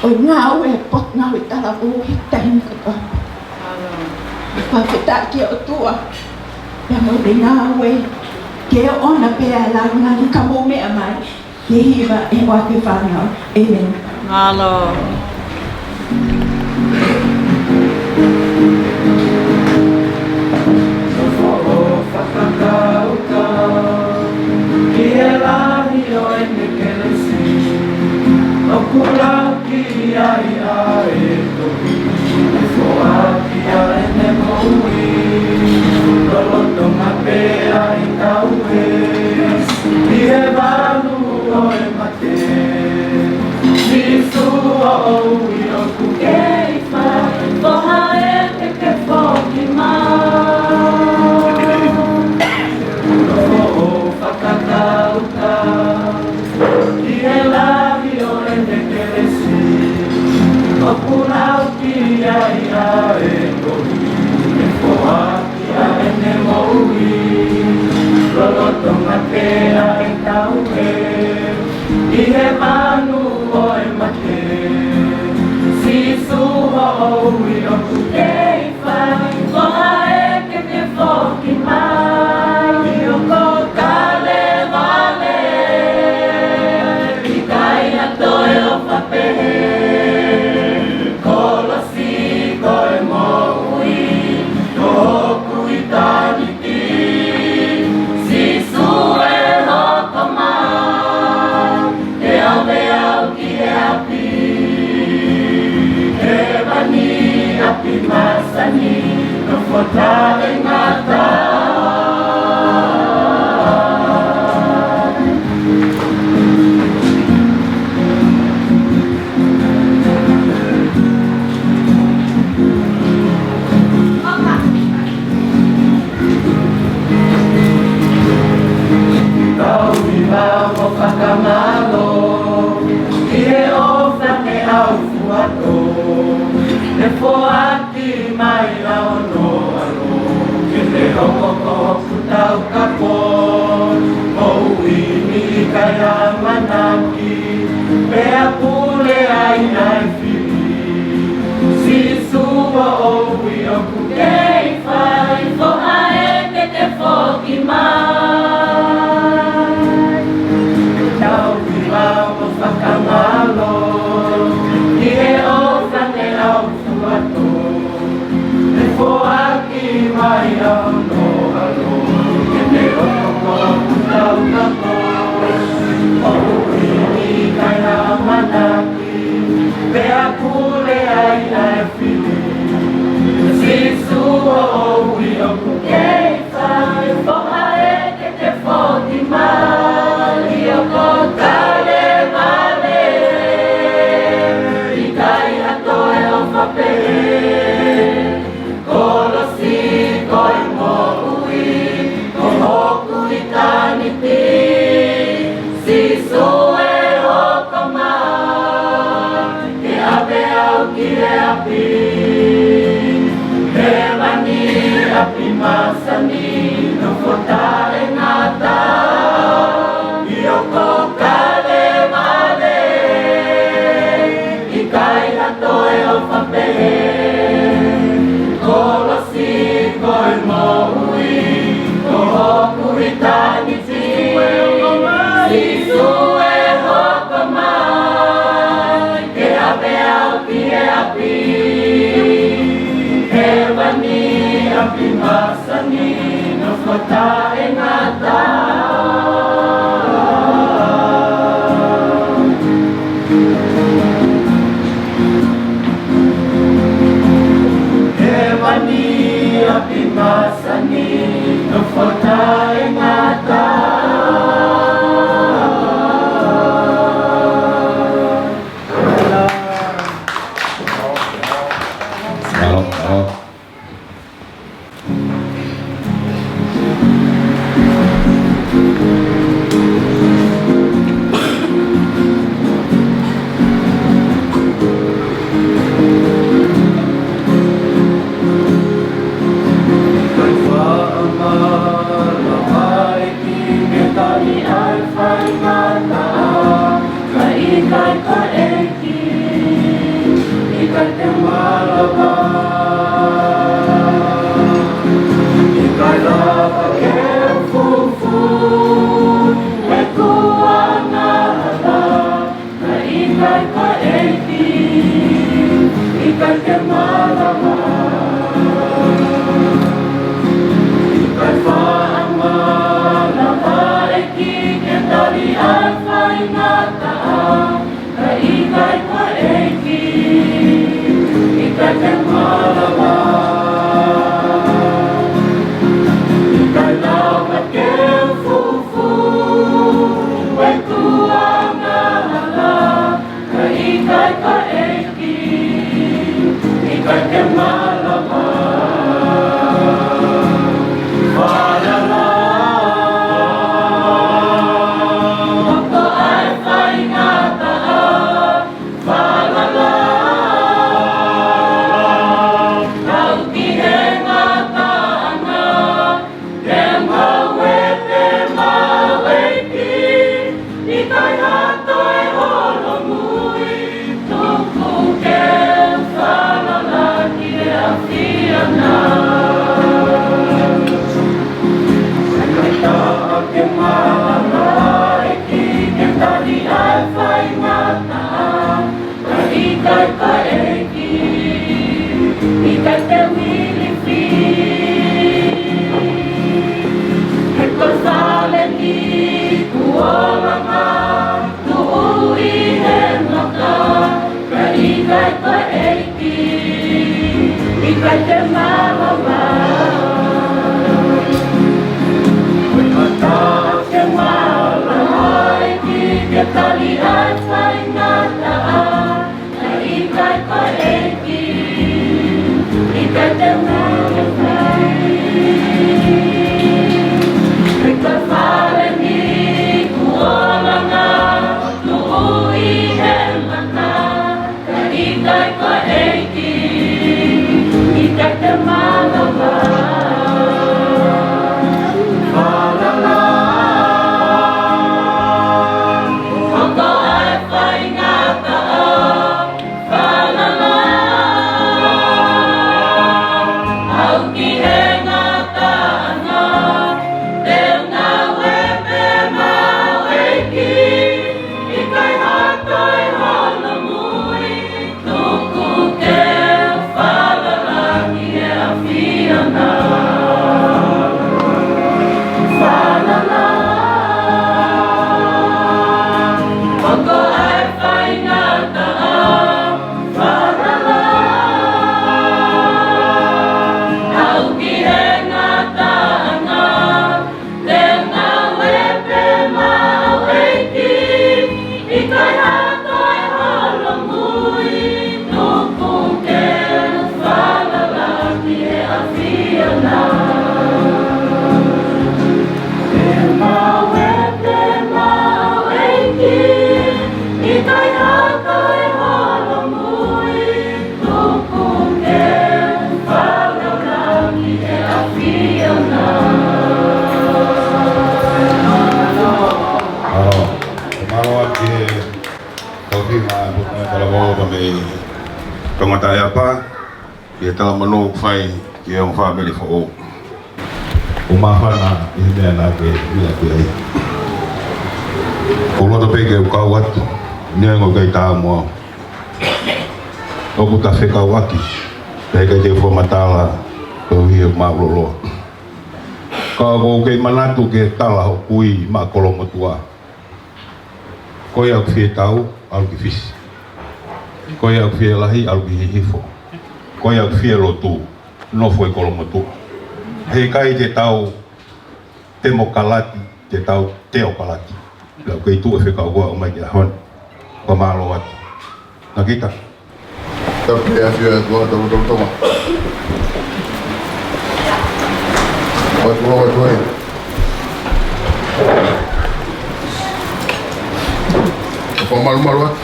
ʻo e ngāue potungāue talavou he taimi kotoa. Fakafetaʻi ki he ʻOtua pea mo e ngāue ke ʻoʻona pē ʻa e lāngilangi. Ka mou meʻa mai ke hiva ʻe he fānau. ʻĒmeni. Mālō. Nofo ʻo fakakaukau ki he lahi ʻo ʻene kelesi, ʻoku lau ki ai ʻa e tohi, ʻe foaki ʻa ʻene moʻui, lolotonga pē ʻa e tauhi, ʻi he vanu ʻo e mate. Sīsū ʻoʻoui ʻoku kei fai, ko hai ʻe ke foki mai. Nofo ʻo fakakaukau ki he lahi ʻo ʻene kelesi, ʻoku lau ki ai ʻa e tohi, ʻe foaki ʻa ʻene moʻui, lolotonga pē ʻa e tauhi, ʻi he vanu ʻo e mate. Sīsū ʻoʻoui ʻoku kei fai, ko hai ʻe ke foki mai. ʻIo ko Kalevale, ʻikai ha toe ʻofa pehē. Kolosi ko e moʻui, ko hoku ʻitāniti. Sīsū ʻe hoko mai, ke ʻave au ki he ʻapi. Hēvani, ʻapi masani, nofo taʻengata. Tau hiva mo fakamālō ʻi he ʻofa ne ʻaufuatō, ne foaki mai ʻa hono ʻAlo, ke ne hoko ko hoku taukapo, moʻui ni ʻikai ʻamanaki, pea pule ai ʻa e fili. Sīsū ʻoʻoui ʻoku kei fai, ko hai ʻe ke foki mai. Tau hiva mo fakamālō ʻi he ʻofa ne ʻaufuatō, ne foaki mai ʻa hono ʻAlo, ke ne hoko ko hoku taukapo, moʻui ni ʻikai ʻamanaki, pea pule ai ʻa e fili. Sīsū ʻoʻoui ʻoku kei fai, ko hai ʻe ke foki mai. ʻIo ko Kalevale, ʻikai ha toe ʻofa pehē. Kolosi ko e moʻui, ko hoku ʻitāniti. Sīsū ʻe hoko mai, ke ʻave au ki he ʻapi. Hēvani, ʻapi masani, nofo taʻengata. ʻIo ko Kalevale, ʻikai ha toe ʻofa pehē. Kolosi ko e moʻui, ko hoku ʻitāniti. Sīsū ʻe hoko mai, ke ʻave au ki he ʻapi. Hēvani, ʻapi masani, nofo taʻengata. Hēvani, ʻapi masani, nofo taʻengata. Mālō, mālō. ʻAi faingataʻa, ka ʻikai ko e ʻEiki, ʻikai te malava. ʻIkai lava ke fufū ʻeku angahala, ka ʻikai ko e ʻEiki, ʻikai te malava. ʻIkai faʻa malava ʻEiki ke tali ʻa e faingataʻa, ka ʻikai ko e ʻEiki, ʻikai te malava. ʻIkai lava ke fufū ʻeku angahala, ka ʻikai ko e ʻEiki, ʻikai te malava. Falala, ʻoku ʻai faingataʻa, falala, kau ki he ngataʻanga, ke ngāue pē maʻu ʻEiki, ʻikai ha toe holomui, tuku ke falala ki he ʻAfiona. ʻIkai taha ke malava ʻEiki ke tali ʻa e faingataʻa, ka ʻikai ko e ʻEiki, ʻikai te u ilifia. He ko e fale ni kuo langa, tuʻu ʻi he maka, ka ʻikai ko e ʻEiki, ʻikai te malava. Ko e mata ke malava ʻEiki ke tali ʻa e faingataʻa, ka ʻikai ko e ʻEiki, ʻikai te malava. He ko e fale ni kuo langa, tuʻu ʻi he maka, ka ʻikai ko e ʻEiki, ʻikai te malava. Falala, ʻoku ʻai faingataʻa, falala, kau ki he ngataʻanga, te u ngāue pē maʻu ʻEiki, ʻikai ha toe holomui, tuku ke falala ki he ʻAfiona. Falala, ʻoku ʻai faingataʻa, falala, kau ki he ngataʻanga, te u ngāue pē maʻu ʻEiki, ʻikai ha toe holomui, tuku ke falala ki he ʻAfiona. Te u ngāue pē maʻu ʻEiki, ʻikai ha toe holomui, tuku ke falala ki he ʻAfiona. Mālō. Mālō atu ki he tauhi ma putu mai talavou pea mei Tongataʻeapa, ki he talamonū ʻoku fai ki he ongo fāmili foʻou. ʻOku māfana ʻi he meʻa naʻa ke ʻilo atu ai. ʻOku loto pē ke u kau atu, neongo ʻoku ʻikai taamu au. ʻOku ta fekauʻaki, pea ʻikai te u fakamatala koeʻuhi ʻoku māʻuloloa. Ka ʻoku ou kei manatu ki he tala hoku kui maʻa Kolomotuʻa. Ko ia ʻoku fie tau, ʻalu ki Fisi. Ko ia ʻoku fie lahi, ʻalu ki Hihifo. Ko ia ʻoku fie lotu, nofo ʻi Kolomotuʻa. Heʻikai te tau temokalati, te tau teokalati. Pea ʻoku kei tuʻu e fekau ko ia ʻo ʻomai ki he ʻaho ni. Fakamālō atu. Nakita. Tapu ki he ʻafio ʻa e ʻOtua, tapu, tapu, tapu. Atu, atu, atu. Fakamalumalu atu.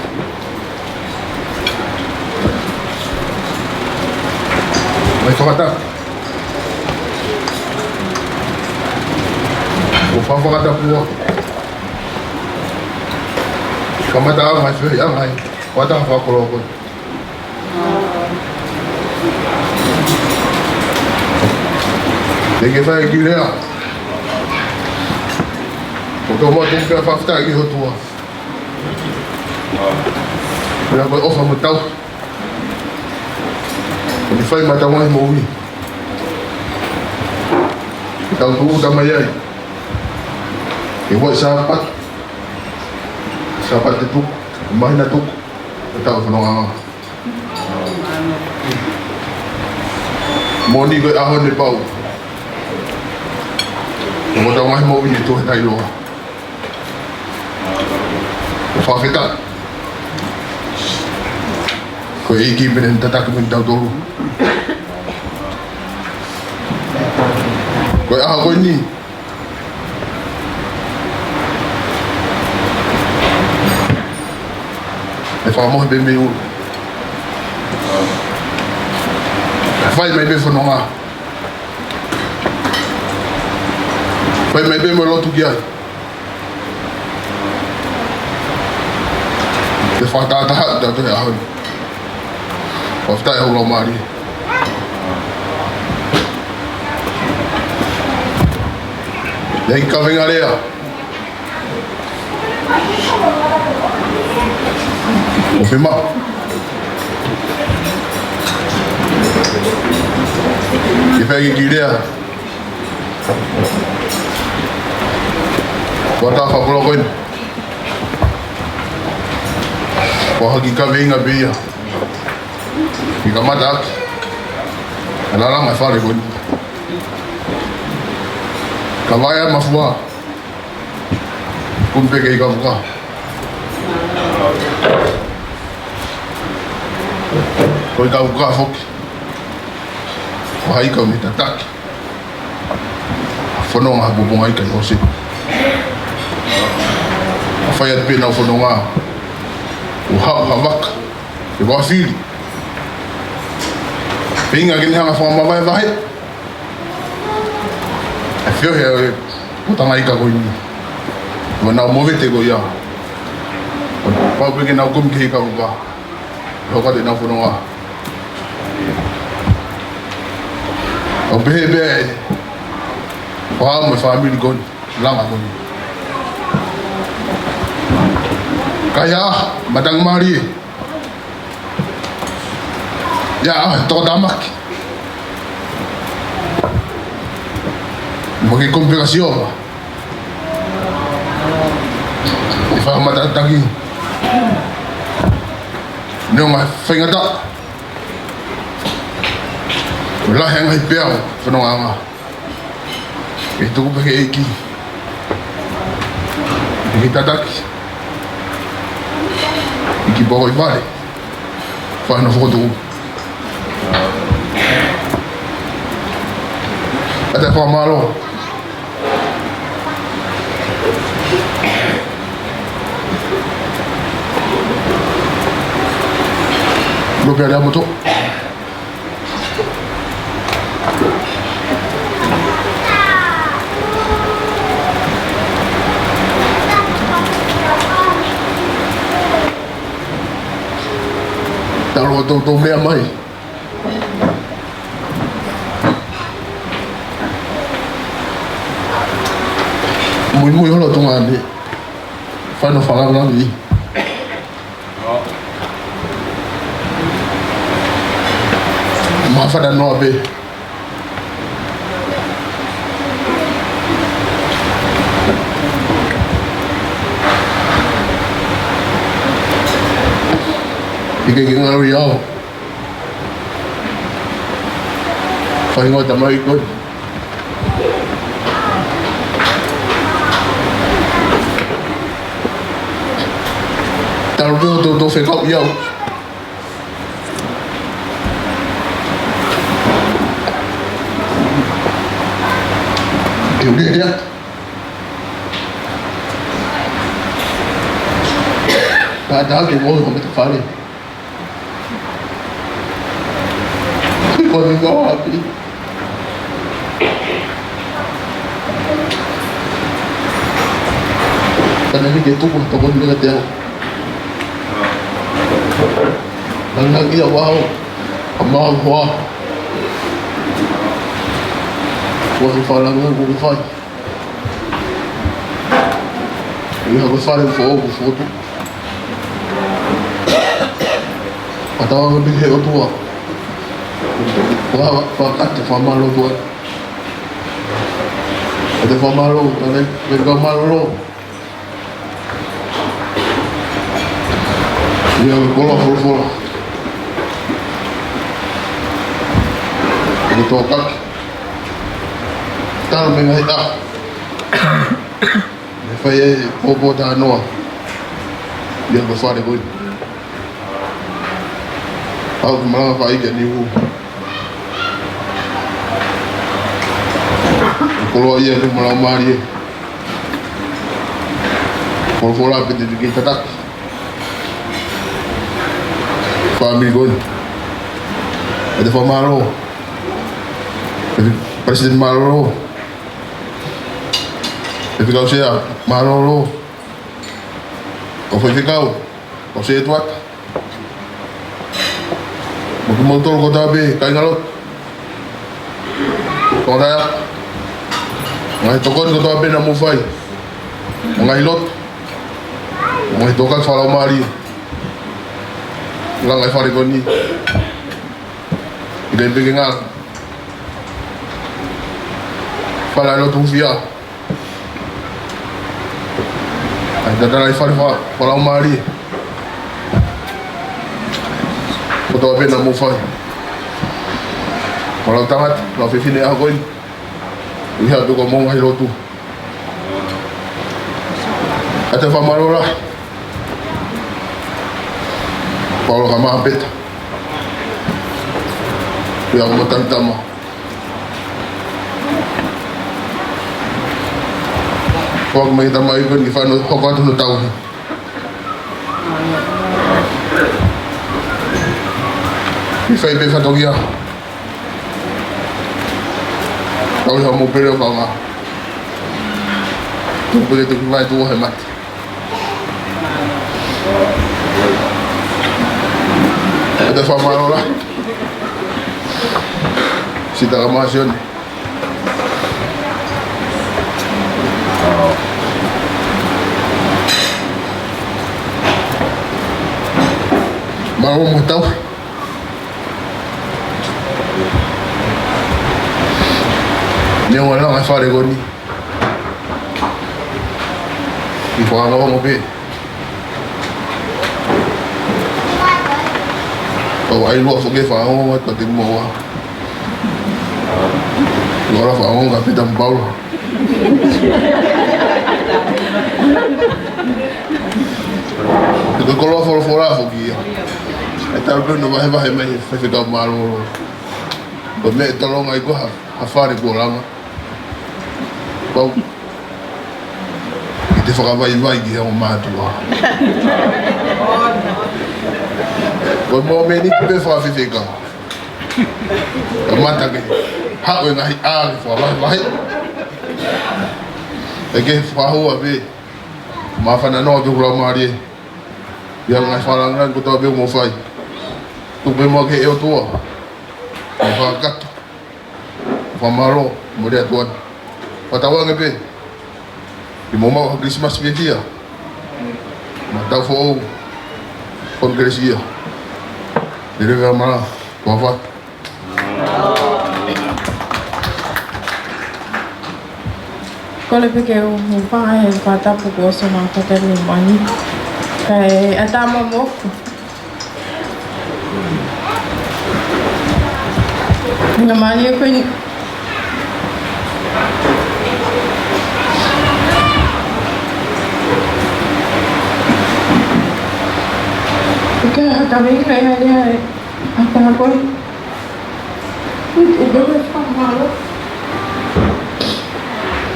Mai fakatapu. ʻO fakatapu atu. Kamata ʻa e ngaahi feohiʻanga ʻi he kuata fakakoloa ko ē. Te ke fai ki lea. Ko e tau mau tuku pē ʻa e fakafetaʻi ki he ʻOtua. Pea ko e ʻofa mo e tauhi. Ko eni fai mai ʻetau ngaahi moʻui. Ke tau tuʻuta mai ai. Ke ʻoua ʻe Sāpate. Sāpate tuku. Māhina tuku. Ke tau fononga. Moʻoni ko e ʻaho ni pau. Ko ʻetau ngaahi moʻui ʻe tuʻu he taʻeʻiloa. Fakafetaʻi. Ko e ʻEiki pē ʻoku ne tataki mai kitautolu. Ko e ʻaho ko eni. ʻE fakamohe pē mei ʻulu. Fai mai pē fononga. Fai mai pē mo e lotu ki ai. Ke fakatahataha ʻetau ʻaho ni. Fakafetaʻi ʻa e Laumālie. ʻI ai e kaveinga lea. ʻO fema. Ke fai ki he kiʻi lea. Kuata fakakoloa ko eni. Ko ha kiʻi kaveinga pē ia. Ke kamata ʻaki ʻa e lalanga ʻo e fale ko eni. Ka vaea mafua. Kumi pē ki he ikavuka. Ko e ikavuka foki. Ko hai ka ʻoku ne tataki. Fononga ha pupunga ika ʻi ʻOseni. ʻA fai atu pē ʻenau fononga. ʻO haʻu ha vaka. ʻE vafili. Feinga ke ne hanga fakamavaevae. ʻA e feohi ʻa e potanga ika ko eni. Mo ʻenau movete ko ia. Pau pē ke nau kumi ki he ikavuka. Hoko atu ʻenau fononga. ʻO pehē pē ʻa e fāmili ko eni. Langa ko eni. Ka ʻi ai ha matangi mālie. ʻI ai ha tokotaha maki. Mo ke kumi pē kia Sihova. ʻE fai ha matataki. Neongo e faingataʻa. Lahi ange pē ʻa e fonongaʻanga. Ke tuku pē ki he ʻEiki. Ke tataki. ʻEiki pō ko ē ʻi fale. Fai hono fokotuʻu. ʻAtā fakamālō. Lo pea lea moto. Talo ʻo toutou meʻa mai. Muimui holo tunga ni. Fai hono fakalangilangi. Māfana noa pē. ʻIkai ke ngalo ʻi au. Fai ngoa tamai koi. Talo pē ʻo toutou fekau ʻi au. Ke u lele atu. Ka tā ke ngoi ko me te fale. Ko ni mau api. Kana ni ke tuku tokoni mea te au. Langilangiʻia ʻaupito ʻa e maʻu hoa. Ko e fakalāngilangi kuo ke fai. ʻI hoʻo fale foʻou kuo fotu. Fakatauange pē ki he ʻOtua. Fakakata, fakamālō atu. ʻEte fakamālō, tane, pē ka mālōlō. ʻIo, ko e koloa folofola. Ko e tōkaki. Talu mei he ngaahi ʻaho. Naʻe fai ai e pōpoaki talanoa. ʻIo, ko e fale ko ē. Aʻu ki he malanga fai ki Niu. Koloa ia ʻa e Laumālie. Folofola pē te ke tataki. Fāmili ko ē. ʻEte fakamālō. Palesiteni mālōlō. Faifekau Sea mālōlō. Kau faifekau. Kau Sea Tuʻa. Mo kimoutolu kotoa pē, kāinga lotu. Tō rai. Ngaahi tokoni kotoa pē naʻa mou fai. Ngaahi lotu. Ngaahi tōkaki fakalaumālie. Langa e fale ko eni. ʻIkai pē ke ngalo. Fale lotu hūfia. ʻAi, tatala e fale fa-, fakalaumālie. Kotoa pē naʻa mou fai. Ko e lau tangata, lau fefine ʻaho ko ē. ʻI he ʻapi ko homou ngaahi lotu. ʻEte fakamālō lahi. Paula Kamapeta. ʻIo, mo Talitama. Ko e meʻa tama ʻi ko ē ke fai hono hoko atu hono tauhi. Ke fai pē fatongia. Tauhi hoʻomou pele ʻo fanga. Tuku pē ke tuku mai tuʻo he mate. ʻEte fakamālō lahi. Sita Kamasione. Mālō mo tau. Neongo e langa e fale ko eni. ʻI fakaongo pē. ʻOku ʻai lua foki e fakaongo atu kiate kimoua. Lua la fakaongo ka Pita mo Paula. Ko e koloa folofola foki ia. ʻE talu pē hono vahevahe mai he faifekau mālōlō. Ko e meʻa ʻe tolonga ai ko ha, ha fale kuo langa. Pau. ʻEte fakavaivai ki he ongo mātuʻa. Ko e mōmeniti pē fakafaifekau. Kamata ke haʻu e ngaahi ʻā ke fakavaivai. ʻE ke fakahua pē. Māfana noa pē ʻoku lau mālie. ʻIo, ngaahi fakalāngilangi kotoa pē ʻoku mou fai. Tuku pē muʻa ki he ʻOtua. Fakakata. Fakamālō, mole atu atu. Fakatauange pē. Ke mou maʻu ha Kilisimasi fiefia. Mo e taʻu foʻou. Konifelenisi ia. Lelei e malanga. Tuʻa ʻofa atu. Kole pē ke u hūfanga he fakatapu kuo ʻosi ʻomai ʻe he Tamai Hēvani. Kae ʻatā mo moku. Ngaahi mālie ko eni. ʻIkai ha kaveinga ia lea ʻe ʻatā ko eni. ʻOku ou fakamālō.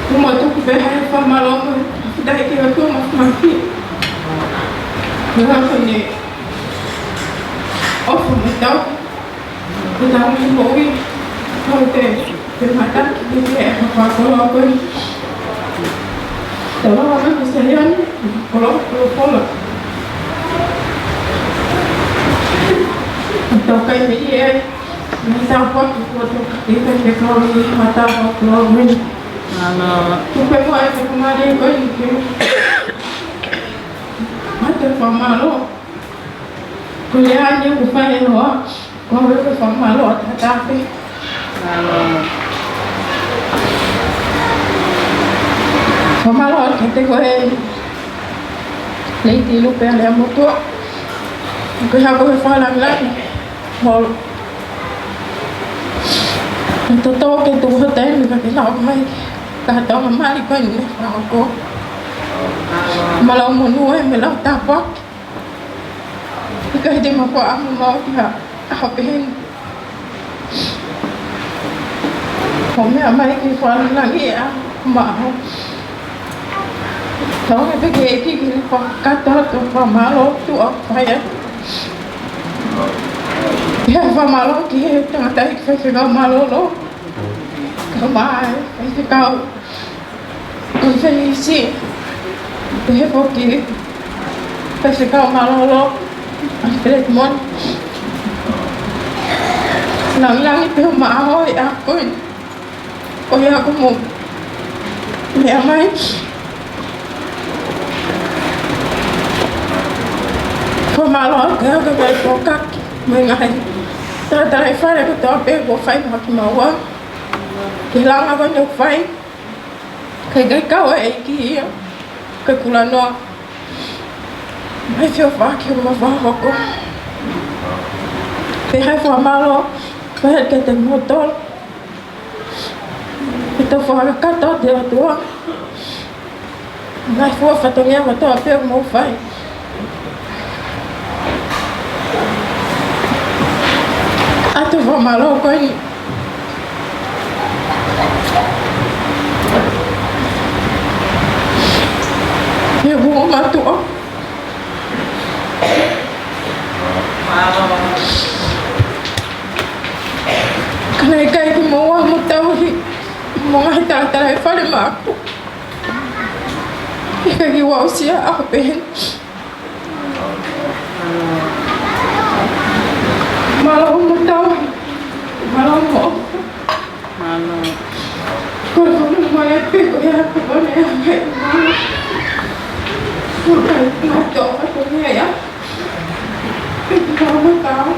ʻOku mau tuku pē ha fakamālō mo e fakafetaʻi ki he ʻOtua Māfimafi. Ko e hā ko eni. ʻOfa mo tau. Ko e tau ki moʻui. Ko e te, te mata ki te te e fakakoloa ko eni. Tau lava mai ko Saione, koloa, koloa, koloa. Tau kai me ie, me tāpuaki kuo tau kai, kai te kau ni, ma tāpuaki kuo ni. Mālō. Tuku pē muʻa e faingamālie ko eni ke u ʻoatu e fakamālō. Ko e lea eni ʻoku fai ʻe Noa, ko e fakamālō ʻataʻatā pē. Mālō. Fakamālō atu kiate koe, Lady Lupe Aleamotuʻa. Ko e hako e fakalāngilangi. Holo. Naʻe totō ke tuku ha taimi ka ke lau mai. Ka tau mali ko eni ne fakahoko. Ma lau monū ē, mo e lau tāpuaki. ʻIkai te ma kua amu mau ki ha ʻaho pehē ni. Ko e meʻa mai ki fakalāngilangi ʻa e ʻaho. Tau ʻoange pē ki he ʻEiki ke ne fakakakato atu e fakamālō ʻoku fai atu. Pea fakamālō ki he tangataʻeiki faifekau mālōlō. Kae ʻumaʻā e faifekau konifelenisī. Pehē foki ki he faifekau mālōlō, ʻAlifeleti Moni. Lāngilangi pē homau ʻaho ʻi he ʻaho ko eni. Ko ia ʻoku mou meʻa mai. Fakamālō atu ki he kau pōkaki mo e ngaahi tangataʻeiki fale kotoa pē kuo fai maʻa kimaua. Ki he langa ko eni ʻoku fai. Kae ʻikai kau e ʻEiki ia, kae kulanoa. Mai fio faki mo fakahoko. Pea ʻoku ou fakamālō, pea kiate kimoutolu. Ke tau fakakakato atu e ʻOtua. Ngaahi fua fatongia kotoa pē ʻoku mou fai. ʻOatu e fakamālō ko eni. He ua mātuʻa. Ka naʻe ʻikai ke mou ʻalu mo tauhi mo e ngaahi tangataʻeiki fale maʻaku. ʻIkai ke u aʻusia ʻaho pehē ni. Mālō hoʻomou tauhi. Mālō hoʻomou. Mālō. Ko e fonu mai pē ko ia ko e fonu e mai. Mālō. Ko e fonu mai tō ko ia. Mālō.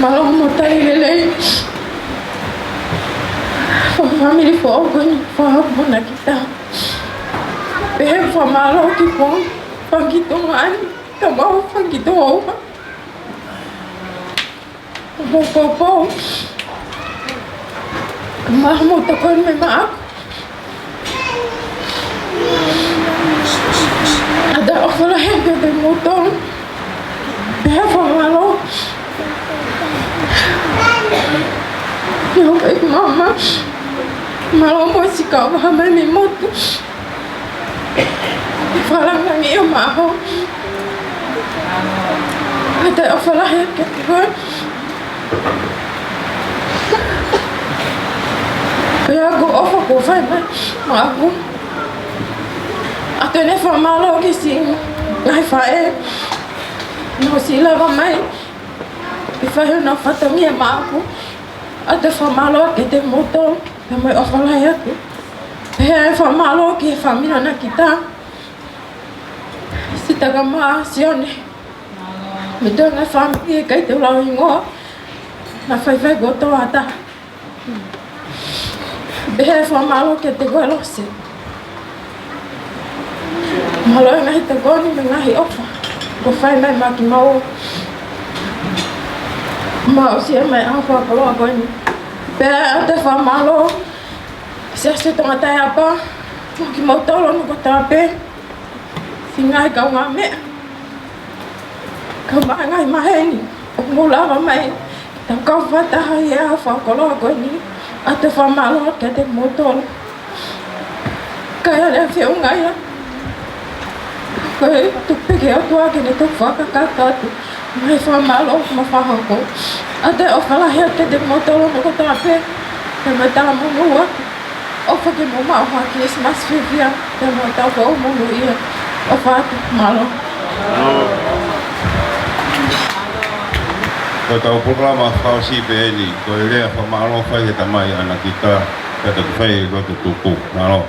Mālō mo e tali lelei. Fāmili foʻou ko eni, fāmili mo e kita. Pehē fakamālō ki he fanga kiʻi Tonga ni, ka mau fanga kiʻi Tonga ua. Poupou. Mālō mo e tokoni mai maʻaku. ʻOatu e ʻofa lahi kiate kimoutolu. Pehē fakamālō. Pea ʻoku ʻi ai mama. Mālō mo e sika ʻoku hā mai mei motu. Fakalāngilangiʻi homau ʻaho. ʻOatu e ʻofa lahi kiate koe. Pea ko e ʻofa kuo fai mai maʻaku. ʻOatu eni e fakamālō ki he siʻi ngaahi faʻē. Naʻa nau siʻi lava mai ke fai honau fatongia maʻaku. ʻOatu e fakamālō kiate kimoutolu. Pea mo e ʻofa lahi atu. Pea ʻoatu e fakamālō ki he fāmili ʻo Nakita. Sitaka mā Sione. Mo e toenga fāmili ʻikai te u lau hingoa. Naʻa faifai kotoa ʻa e taha. Pehē fakamālō kiate koe Lose. Mālō e ngaahi tokoni mo e ngaahi ʻofa kuo fai mai maʻa kimaua. Mau aʻusia mai e ʻaho fakakoloa ko eni. Pea ʻoatu e fakamālō Siasi Tonga Taiapa, mo kimoutolu hono kotoa pē, siʻi ngaahi kaungāmeʻa, kae ʻumaʻā e ngaahi maheni ʻoku mou lava mai ke tau kau fakataha ʻi he ʻaho fakakoloa ko eni. ʻOatu e fakamālō kiate kimoutolu. Kae ʻi ai e feʻunga ia. Ko e tuku pē ki he ʻOtua ke ne toki fakakakato atu. Mei he fakamālō mo e fakahoko. ʻA e ʻofa lahi atu kiate kimoutolu kotoa pē. Pea mo e talamonū atu. ʻOfa ke mou maʻu ha Kilisimasi fiefia. Pea mo e taʻu foʻou monūʻia. ʻOfa atu, mālō. Ko ʻetau polokalama fakaʻosi pē eni, ko e lea fakamālō fai he tamai ʻAnakita, pea toki fai e lotu tupu. Mālō.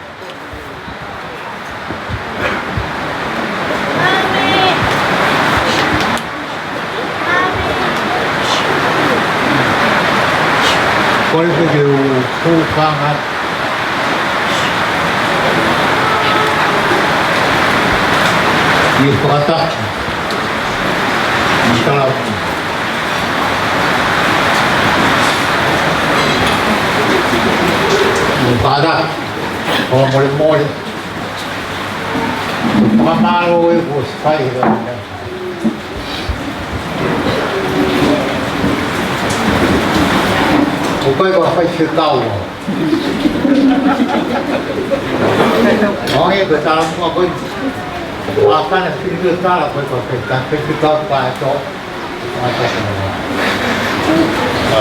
Kole pē ke u hūfanga ʻi he fakatapu. Ni kala. Mo kala. ʻO molemole. Fakamālō e kuo ʻosi fai he ʻaho ni. ʻOku ʻikai ko ha faifekau au. ʻO hangē ko e talamuʻa ko ē. ʻA e fanga fili ko e tala ko ē ko e faifekau, faifekau pea tō.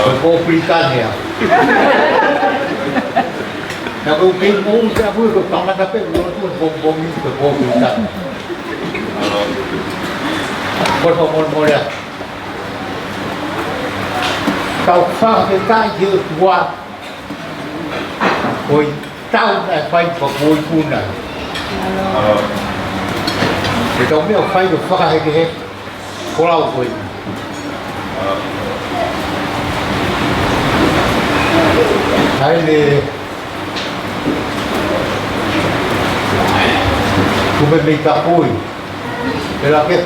Ko e pō Pilitānia. Naʻa ku kei moʻui pē au ko e tangata pē, ʻoku ou tui ko e pō, pō Pilitānia. Ko e pō molemole. Tau fakafetaʻi ki he ʻOtua. Ko e tau naʻe fai pea kuo ikuna. Ko ʻetau meʻa ʻoku fai ko e fakahekeheke. Ko lau ko ē. Hai le. Kume mei kapui. Pela ke.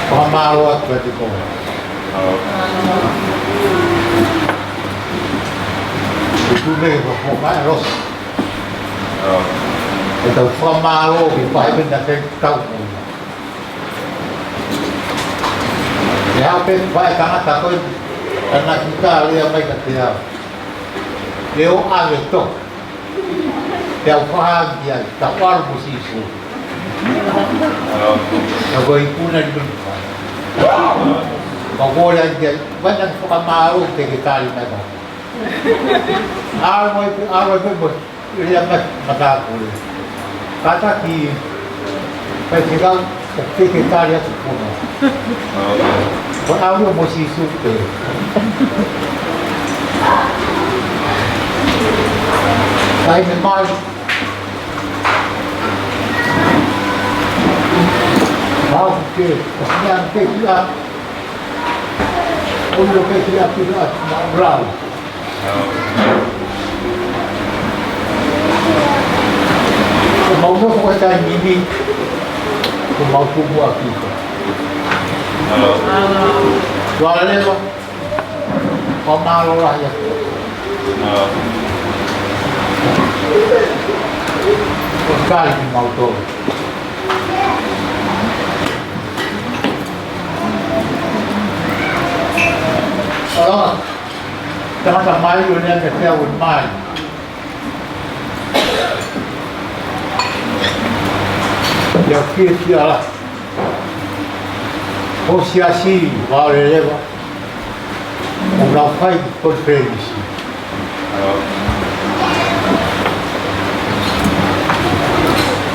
Fakamālō atu kiate koe. Kume mei kapui, mālō. ʻEtau fakamālō ki he faʻē naʻe fai tau. ʻE haʻu pē faʻē tangata ko ē, ʻAnakita, lea mai kiate au. ʻE ʻo ʻave to. Te u fakaange ai, tau ʻalu mo Sīsū. Ka ko e ikuna ni mei fai. Ka ko e ʻai ai, vai na fakamālō te ke tali mai ka. ʻAlu mai pē, ʻalu mai pē mo, lea mai, matāpule. Kātaki, faifekau, ka te ke tali atu pono. Ko e ʻalu mo Sīsū pē. Kai me mai. Mau ke, ko singa ke kia. Olo ke kia, kia, mau lau. Ko mau nofo he taimi ni, ko mau tuku ʻaki ko. Tuala leva, ko mālō lahi atu. Ko kali ki mau tō. Aloha. Tangata mai, ʻo ne ane fea ʻo mai. Ia fie fia la. Ko Siasi, Vaoleleva. ʻO nau fai konifelenisi.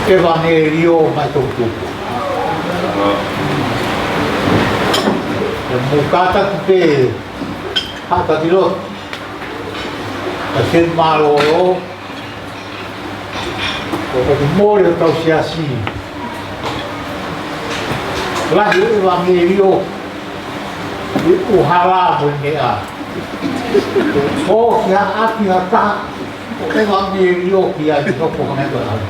ʻEvangeliō mai tō tupu. ʻE mou kātaki pē. Hata ki loto. Ka ke mālōlō. Ko ka ki mole ʻo tau Siasi. Lahi ʻo ʻevangeliō. ʻI ʻuhala mo e meʻa. Ko ki ha ʻapi ha taha. ʻEvangeliō ki ai, ʻoku hangē ko e ʻalu.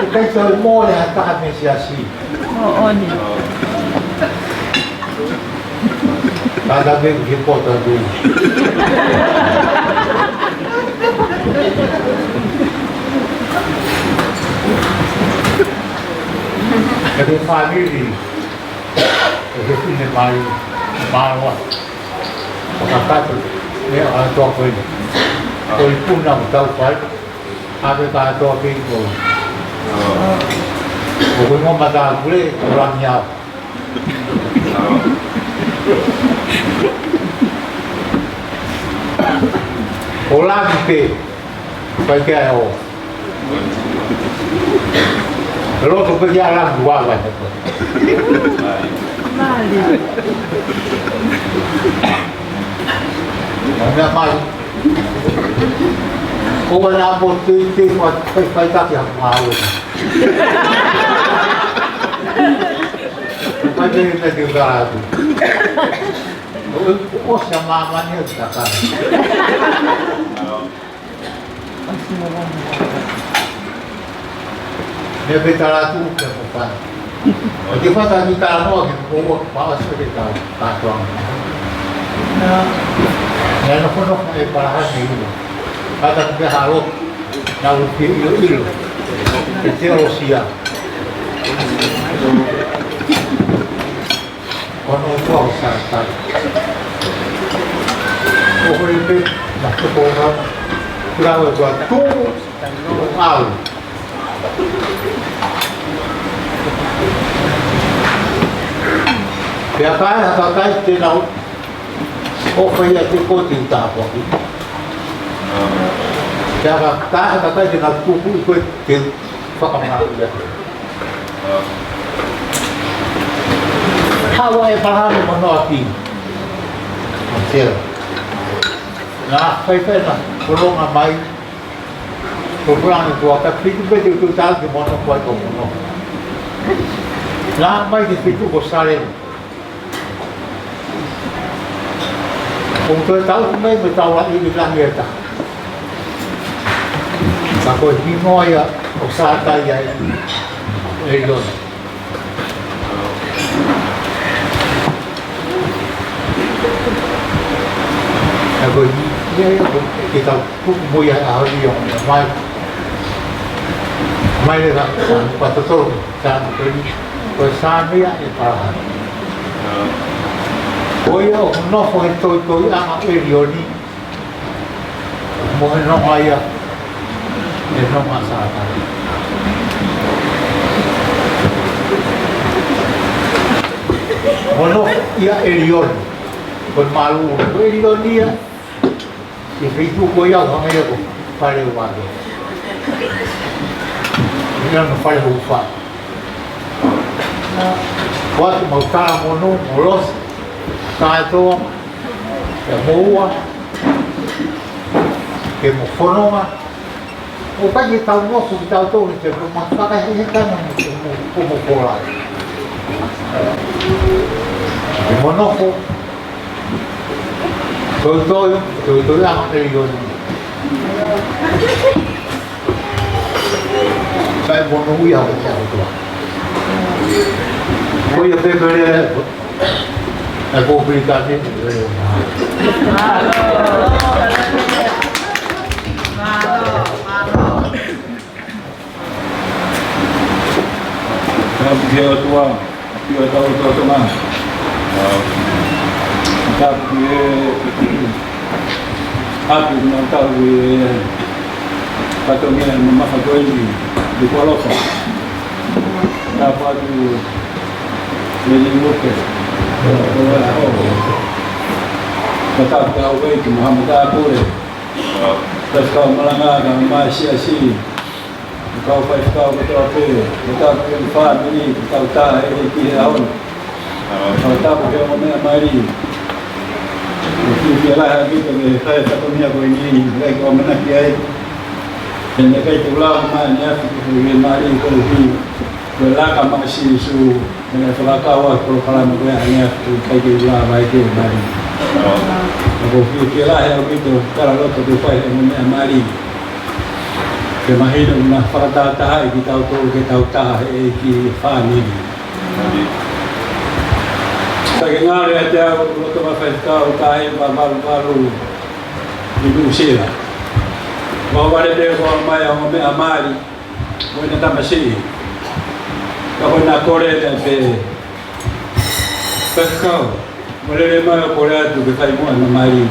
ʻIkai toe mole ha taha mei Siasi. ʻOʻoni. Kātaki ke pota ki. Ka ke fāmili. Ka ke fine mai. Mālō. Fakakakato. Meʻa ʻa e toa ko eni. Ko e ikuna ʻoku tau fai. Ake kātoa kei ko. ʻOku ʻi mo mata kule, ko langi au. ʻO langi pē, pai ke ai o. Loto pē ke ala kuava. Mali. Mea mai. ʻO wana mo te te fai fai taki ha mau. Mai te te te ka atu. ʻO sa mama ni o ta ka. Mea pē tala atu ke mo fai. ʻO te fata ni talanoa ke mo ua paʻa se ke tau kātoa. Mea nofo nofo e palahani ilo. Fata ke halo na uke ilo ilo. E teolosia. Ko no tua o sa tai. ʻO hoi pe na ko ko na. Kura o tua tu. ʻAu. Pea kai ha kakai te nau ʻofa ia te ko te tāpuaki. Pea ka kai ha kakai te nau tuku i koe te fakamāu ia. Hawa e palahani mo noa ki. Sio. Na fai fai na kolonga mai. Ko Pulangi ko aka fitu pē te utu tāu ki mono ko ai ko mono. Na mai ki fitu ko Sale. Ko toe tau mai me tau a ili langi e ta. Ka ko e himo ia o Sātai ai. E iona. Ka ko e himo ia ko e tau. Kuku mo ia a hori o mai. Mai le ka sa pa totoro sa ko ni ko sa mea e palahani. Ko ia ʻoku nofo he toitoi anga ʻo ʻElioni. Mo he nonga ia e nonga Sātai. Mo nofo ia ʻElioni. Ko e malu ʻo ʻElioni ia. Ke feituʻu ko ia ʻo hangē ia ko Fale Uake. Ia no Fale Hufa. Ko atu mau tā mo no mo losi. Kātoa. Ia mo ua. Ke mo fononga. ʻO kai ke tau nofo ki tau tō ni te ko ma fakahehe tana mo ko mo ko mo kolai. Ke mo nofo. Toitoi, toitoi anga ʻElioni. Kai mo no ia ko te ʻOtua. Ko ia pē pele. E ko Pilikani. Tapu ki he ʻOtua, ki he ʻOtua ʻo Tonga. Tapu ki he ʻapi na tapu ki he fatongia mamafa ko eni, ki Kualofa. Tapu atu Leni Luke. Tapu ki he ʻEiki Maha Matāpule. Tapu ki he kau malanga, kau maʻasiasi. Kau faifekau kotoa pē, ko e tapu ki he fāmili, ko e tautaha ʻe he ʻEiki he ʻaho ni. Ko e tapu ki he ongo meʻa mali. Ko e fiefia lahi ʻaupito ke fai e fatongia ko eni, ʻikai ke u ʻamanaki ai. He naʻe ʻikai te u lava mai ʻaneafi ko e mali ko e hū. Ko e laka mai ʻa Sīsū, he naʻe fakakau ʻa e polokalama ko ia ʻaneafi ʻikai ke u lava mai ke mali. Ko e fiefia lahi ʻaupito, tala loto ke fai e ongo meʻa mali. Ke mahino na fakatahatahaʻi kitautolu ke tau taha he ʻEiki fāmili. Ka ke ngale ʻa te au loto ma faifekau tahi ma valu valu ʻi Nuʻu Sila. Mau vale te ko mai ʻa ongo meʻa mali, mo ʻena tamasiʻi. Ka ko ʻena kole te pe. Faifekau. Mo lele mai ʻo kole atu ke fai mo e mali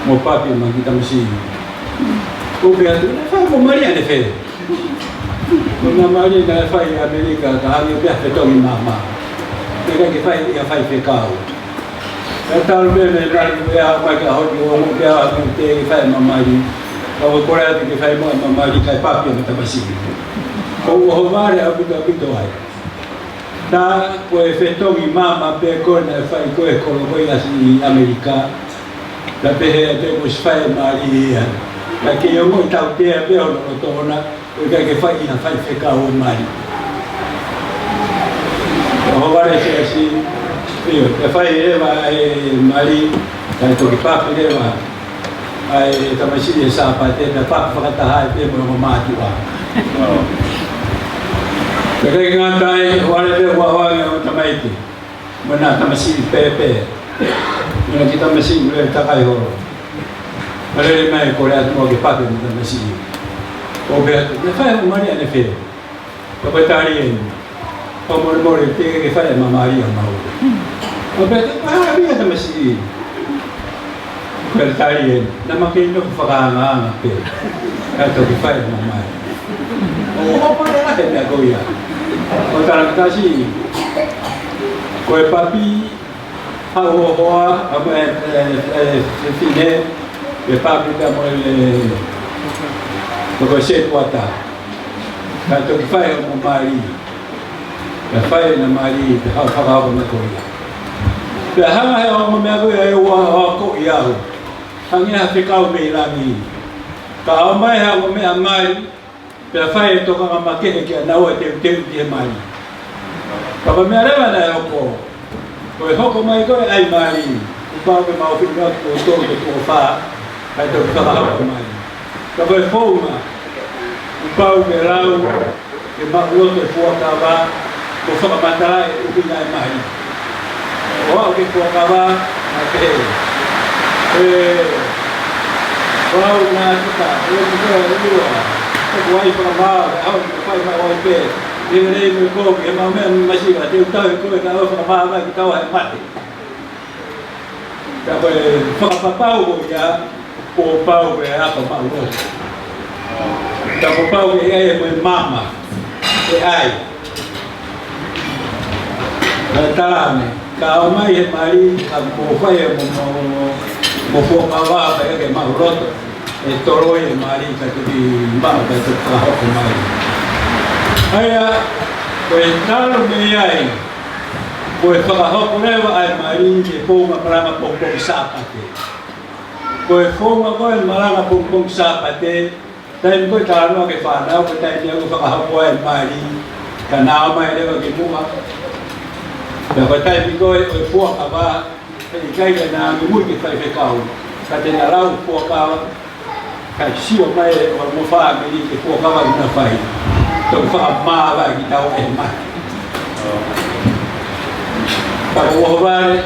mo papi mo e kiʻi tamasiʻi. Ko e pehē atu, naʻe fai mo mali ʻanefē? Ko e mali naʻe fai ʻi ʻAmelika, ka hangē pē ha fetongi maama. Pea ʻikai ke fai ʻi ha faifekau. Naʻe talu pē mei mali, pea ʻomai ki he ʻaho ni ʻo ongo pea ʻa e te ke fai mo mali. Ka ʻoku kole atu ke fai mo mali kae papi mo e tamasiʻi. Ko ʻohovale ʻaupito ai. Tā ko e fetongi maama pē ko ē naʻe fai ko ē ko e kolo ko ia ʻi ʻAmelika. Naʻe pehē pē kuo ʻosi fai e mali ia. Naʻe kei ongoʻi tautea pē hono lotona, ʻo ʻikai ke fai ʻi ha faifekau e mali. ʻOhovale Siasi, ʻio, naʻe fai leva e mali, naʻe toki papi leva ʻa e tamasiʻi he Sāpate, naʻe papi fakataha ai pē mo e ongo mātuʻa. Pea ʻikai ke ngata ai, ʻohovale pē ʻo ʻohovale ʻa e tamaiki. Mo ʻena tamasiʻi pēpē. Mo ʻena kiʻi tamasiʻi mo e takai holo. Pea lele mai ʻo kole atu muʻa ke papi mo e tamasiʻi. ʻO pehē atu, naʻe fai mo mali ʻanefē? Ka ko e tali eni. Fakamolemole, teʻeki ke fai mo mali ʻa maua. ʻO pehē atu, ʻa, ʻa e tamasiʻi. Ko e tali eni, naʻa ma kei nofo fakaangaanga pē. Ka toki fai mo mali. ʻO, ʻo pehē atu e meʻa ko ia. ʻO tala ki he siasi, ko e papi, haʻu ʻo hoa, ʻa mo e, e, e, fefine, e papi ka mo e, ko e setuata. Ka toki fai mo mali. Ka fai ʻena mali, pea haʻu fakahoko mai ko ia. Pea hanga ʻe he ongo meʻa ko ia ʻo akoʻi au. Hangē ha fekau mei langi. Ka ʻomai ha ongo meʻa mali, pea fai e tokanga makehe kia naua ʻo teuteu ki he mali. Ka ko e meʻa leva naʻe hoko, ko e hoko mai ko ē ʻa e mali, kuo pau ke mau fili atu ʻo tō ke kuo fā, kae toki fakahoko mai. Ka ko e founga, kuo pau ke lau, ke maʻuloto e fuakava, kuo fakamatalaʻi e ʻuhinga e mali. ʻO aʻu ki he fuakava, naʻe pehē. ʻE, lau na tuka, ʻe tuka e ua, ʻe kuo ʻai fakamāu, ʻe ʻaho ni fai maʻu ai pē, ʻe lelei mo e kovi, ʻe maʻu meʻa masiva, te u tauhi koe ka ʻoua fakamāvae ki taua he mate. Ka ko e fakapapau ko ia, kuo pau ke ako maʻuloto. Ka kuo pau ke ʻai mo e maama, ʻe ʻai. Ka tala ane, ka ʻomai he mali, ka kuo fai mo, mo, mo, mo fuakava, ka ʻikai ke maʻuloto, ʻe toloi e mali, ka toki maʻu, ka toki fakahoko mai. ʻA ia, ko e talu mei ai, ko e fakahoko leva ʻa e mali, ke founga malanga pongipongi Sāpate. Ko e founga ko ē malanga pongipongi Sāpate, taimi ko ē talanoa ki he fānau, ko e taimi ia ʻoku fakahoko ai e mali, ka nau ō mai leva ki muʻa. Pea ko e taimi ko ē ʻo e fuakava, ʻe ʻikai ke nau muimui ki he faifekau, ka te nau lau fuakava, kae sio mai ʻa e ongo fāmili ki he fuakava ʻoku nau fai. Toki fakamāvae ki taua he mate. Ka ko ʻohovale,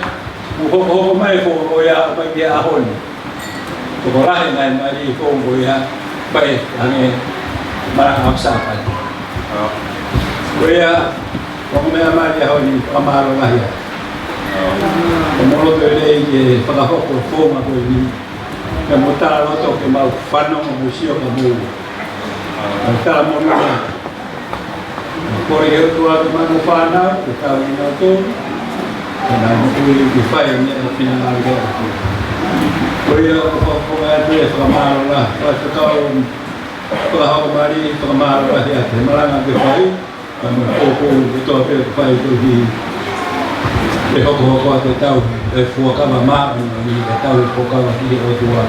kuo hokohoko mai e founga ko ia ʻo aʻu mai ki he ʻaho ni. Tokolahi e ngaahi mali e founga ko ia, pea ʻi ai ange malanga ʻaho Sāpate. Ko ia, ko e meʻa mali ʻaho ni, fakamālō lahi atu. Ko e loto lelei ke fakahoko e founga ko eni. Ke mau talaloto ke mau fanongo mo sio ka mou. Mau talamonū. Ko e ʻOtua ke mau fānau, ke tau ʻi nautolu. Ke nau moʻui ke fai e meʻa ʻoku finangalo ki ai. Ko ia ʻoku ou fakafofonga atu e fakamālō lahi. Faifekau, fakahoko mali, fakamālō lahi atu he malanga kuo fai. Ka mo e poupou kotoa pē ʻoku fai koeʻuhi ke hokohoko atu e tauhi e fuakava māʻoniʻoni, e tauhi e fuakava ki he ʻOtua,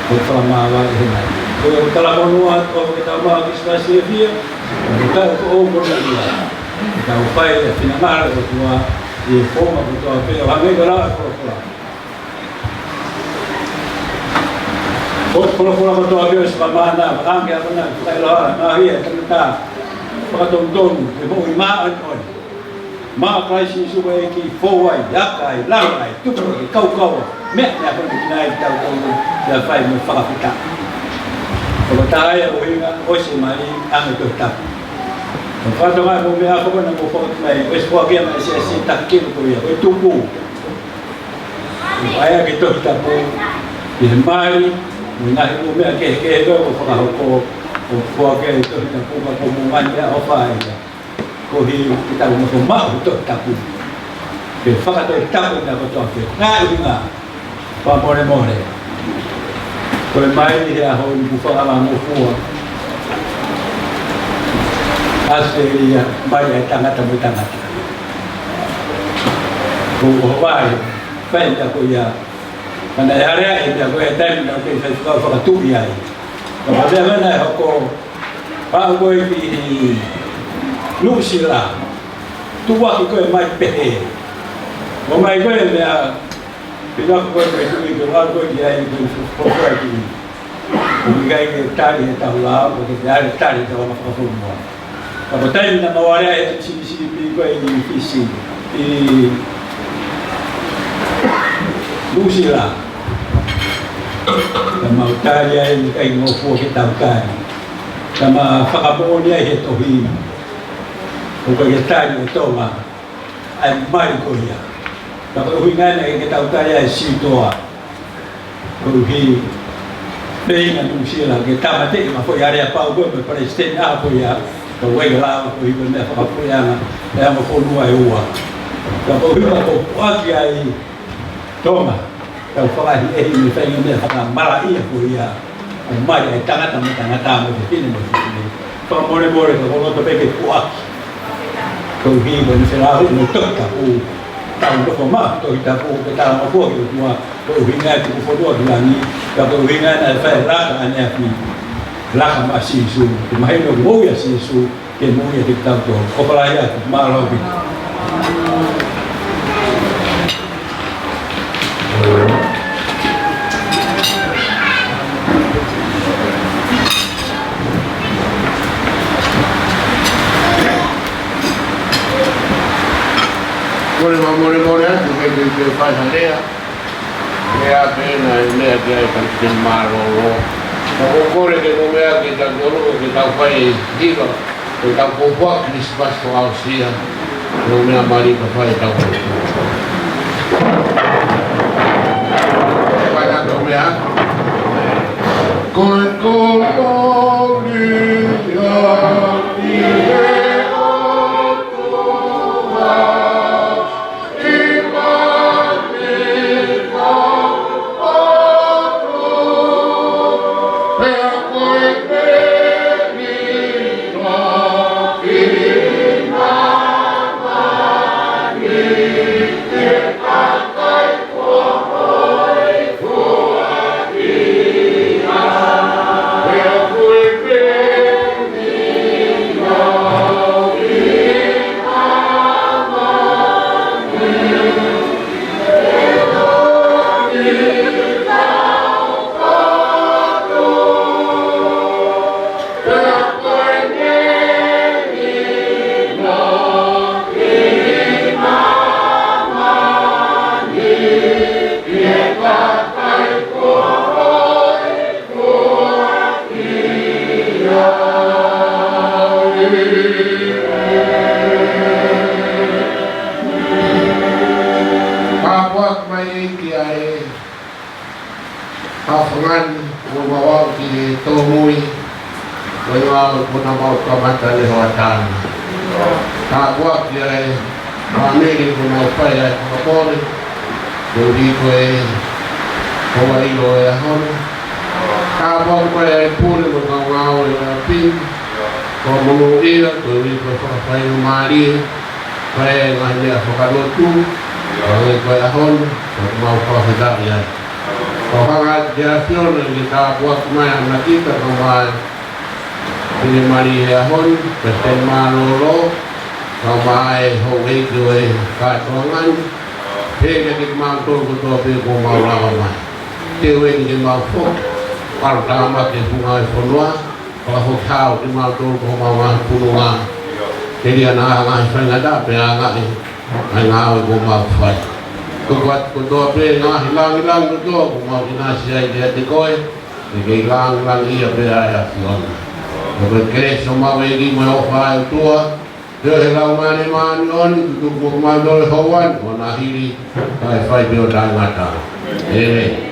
ʻo fakamāvae he mali. Ko e talamonū atu ʻoku tau maʻu Kilisimasi fiefia, ʻo tau ko ʻo ko ia. Tau fai e finangalo ʻo e ʻOtua ʻi he founga kotoa pē, ʻo hangē ko e lau ʻa e folofola. Ko e folofola kotoa pē ʻoku sipa mana, ʻoange ʻa e mana, fakailoa, maʻu ʻe he tangata fakatonutonu, ʻe moʻui māʻoniʻoni. Maʻa Kalaisi Sīsū ko e ʻEiki, fou ai, aka ai, langa ai, tupu ai, kaukau ai, meʻa, meʻa ko eni ki nai tau tonu, pea fai mo fakafetaʻi. ʻOku taha ia ʻuhinga, ʻosi e mali, ʻoange Tohi Tapu. ʻOku fatongia mo e meʻa ko ena ʻoku fokotuʻu mai, ʻosi foaki mai ʻe he siasi takikina ko ia, ko e tupu. ʻOku ʻai ʻaki e Tohi Tapu, ʻi he mali, Mo e ngaahi ʻū meʻa kehekehe ʻoku fakahoko, ʻoku foaki ai e Tohi Tapu ka ko e moʻoni ʻa e ʻofa ia. Koeʻuhi ke tau nofo maʻu he Tohi Tapu. Ke fakatohitapu e meʻa kotoa pē. Ngaahi ʻuhinga, fakamolemole. Ko e mai he ʻaho ni kuo fakaʻaongaʻi ngofua ʻa ʻAositelēlia, mai ʻa e tangata mo e tangata. Ko e ʻohovale, fai e meʻa ko ia. Ka naʻe aleaʻi e meʻa ko ia he taimi naʻa ku kei faifekau fakatuʻi ai. Ka ko e meʻa naʻe hoko, pea u ko ē ki Nuʻusila, tuʻuaki ko ē mai pehē. ʻO mai ko ē meʻa, pea u ko ē ki he tuʻi, pea u ko ē ki ai, pea u ko ē ki ai. ʻOku ʻikai ke tali ʻe he taulao, ʻoku ʻikai ke tali ʻe he taulao fakafonua. Ka ko e taimi naʻa mau aleaʻi e silisili pē ko ē ʻi Fisi, ʻi Nuʻusila. Ka mau tali ai, ʻikai ngofua ke tau tali. Ka mau fakamoʻoni ai he tohi. ʻOku ʻikai ke tali ʻe Tonga ʻa e mali ko ia. Ka ko e ʻuhinga ia naʻe ʻikai ke tau tali ai e sitoa. Koeʻuhi, feinga Nuʻusila ke tāmateʻi ʻema foʻi aleapau ko ē mo e palesiteni ʻaho ko ia, ka ʻoku ʻikai lava koeʻuhi ko e meʻa fakapuleʻanga ʻa e ongo fonua ʻe ua. Ka koeʻuhi ka ko e puʻaki ai Tonga, ka ʻoku fakaʻehiʻehi mo e feinga meʻa fakamalaʻia ko ia. ʻO mai ʻa e tangata mo e tangata, mo e fefine mo e fefine. Fakamolemole ka ko e loto pē ke puʻaki. Koeʻuhi ko ʻene felāveʻi mo e Tohi Tapu. Tau nofo maʻu he Tohi Tapu, ke tau nofo ki ʻOtua, ko e ʻuhinga e tuku fonua ki langi, ka ko e ʻuhinga naʻe fai e laka ʻaneafi. Laka maʻa Sīsū, ke mahino ʻoku moʻui ʻa Sīsū, ke moʻui ʻiate kitautolu. ʻOfa lahi atu, mālō ʻaupito. Kole fakamolemole atu, ke ke ke fai ha lea. Meʻa pē naʻe meʻa ki ai e palesiteni mālōlō. Ka ʻoku ou kole ke mou meʻa ke tau tolu, ke tau fai hiva, ke tau pōpoaki Kilisimasi fakaʻosi ia. Mou meʻa mali ka fai tau. Fai atu meʻa. Ko e kolōlia ki he ʻOtua. Tāpuaki mai ki ai, ʻa e fanga ni, ʻoku mau aʻu ki he tōmui, ko e ngāue kuo nau kamata ʻi he hoʻatā ni. Tāpuaki ai, fāmili kuo nau fai ai e fakamolemole, koeʻuhi ko e houa ʻilo e ʻaho ni. Tāpuaki mai ai e pule mo e kau ngāue ʻo e ʻapi ni, ko e monūʻia, koeʻuhi ko e fakafaingamālie, ko e ngaahi meʻa fakalotu, ko e ko e ʻaho ni, ko e mau fakafetaʻi ai. Ko e hanga atu ki he ʻAfiona ke tāpuaki mai ʻa Nakita kae ʻumaʻā e finemālie he ʻaho ni, palesiteni mālōlō, kae ʻumaʻā e houʻeiki ʻo e kātoanga ni, pehē kiate kimautolu kotoa pē kuo mau lava mai. Teu eni ke mau foki, ʻalu tāmaki e funga e fonua, fakafoki hao kimautolu ko homau ngaahi pununga. Telia naʻa ngaahi faingataʻa pea ngaahi, ngaahi ngāue kuo mau fai. Tuku atu kotoa pē ngaahi langilangi kotoa kuo mau ʻinasi ai kiate koe, ke kei langilangiʻia pē ʻa e ʻAfiona. Ko e kelesi ʻa homau ʻEiki mo e ʻofa ʻa e ʻOtua, pea mo e Laumālie Māʻoniʻoni, tutuku mo kimautolu he houa ni, ʻo na hili, kae fai pē ʻo taʻengata. ʻĒmeni.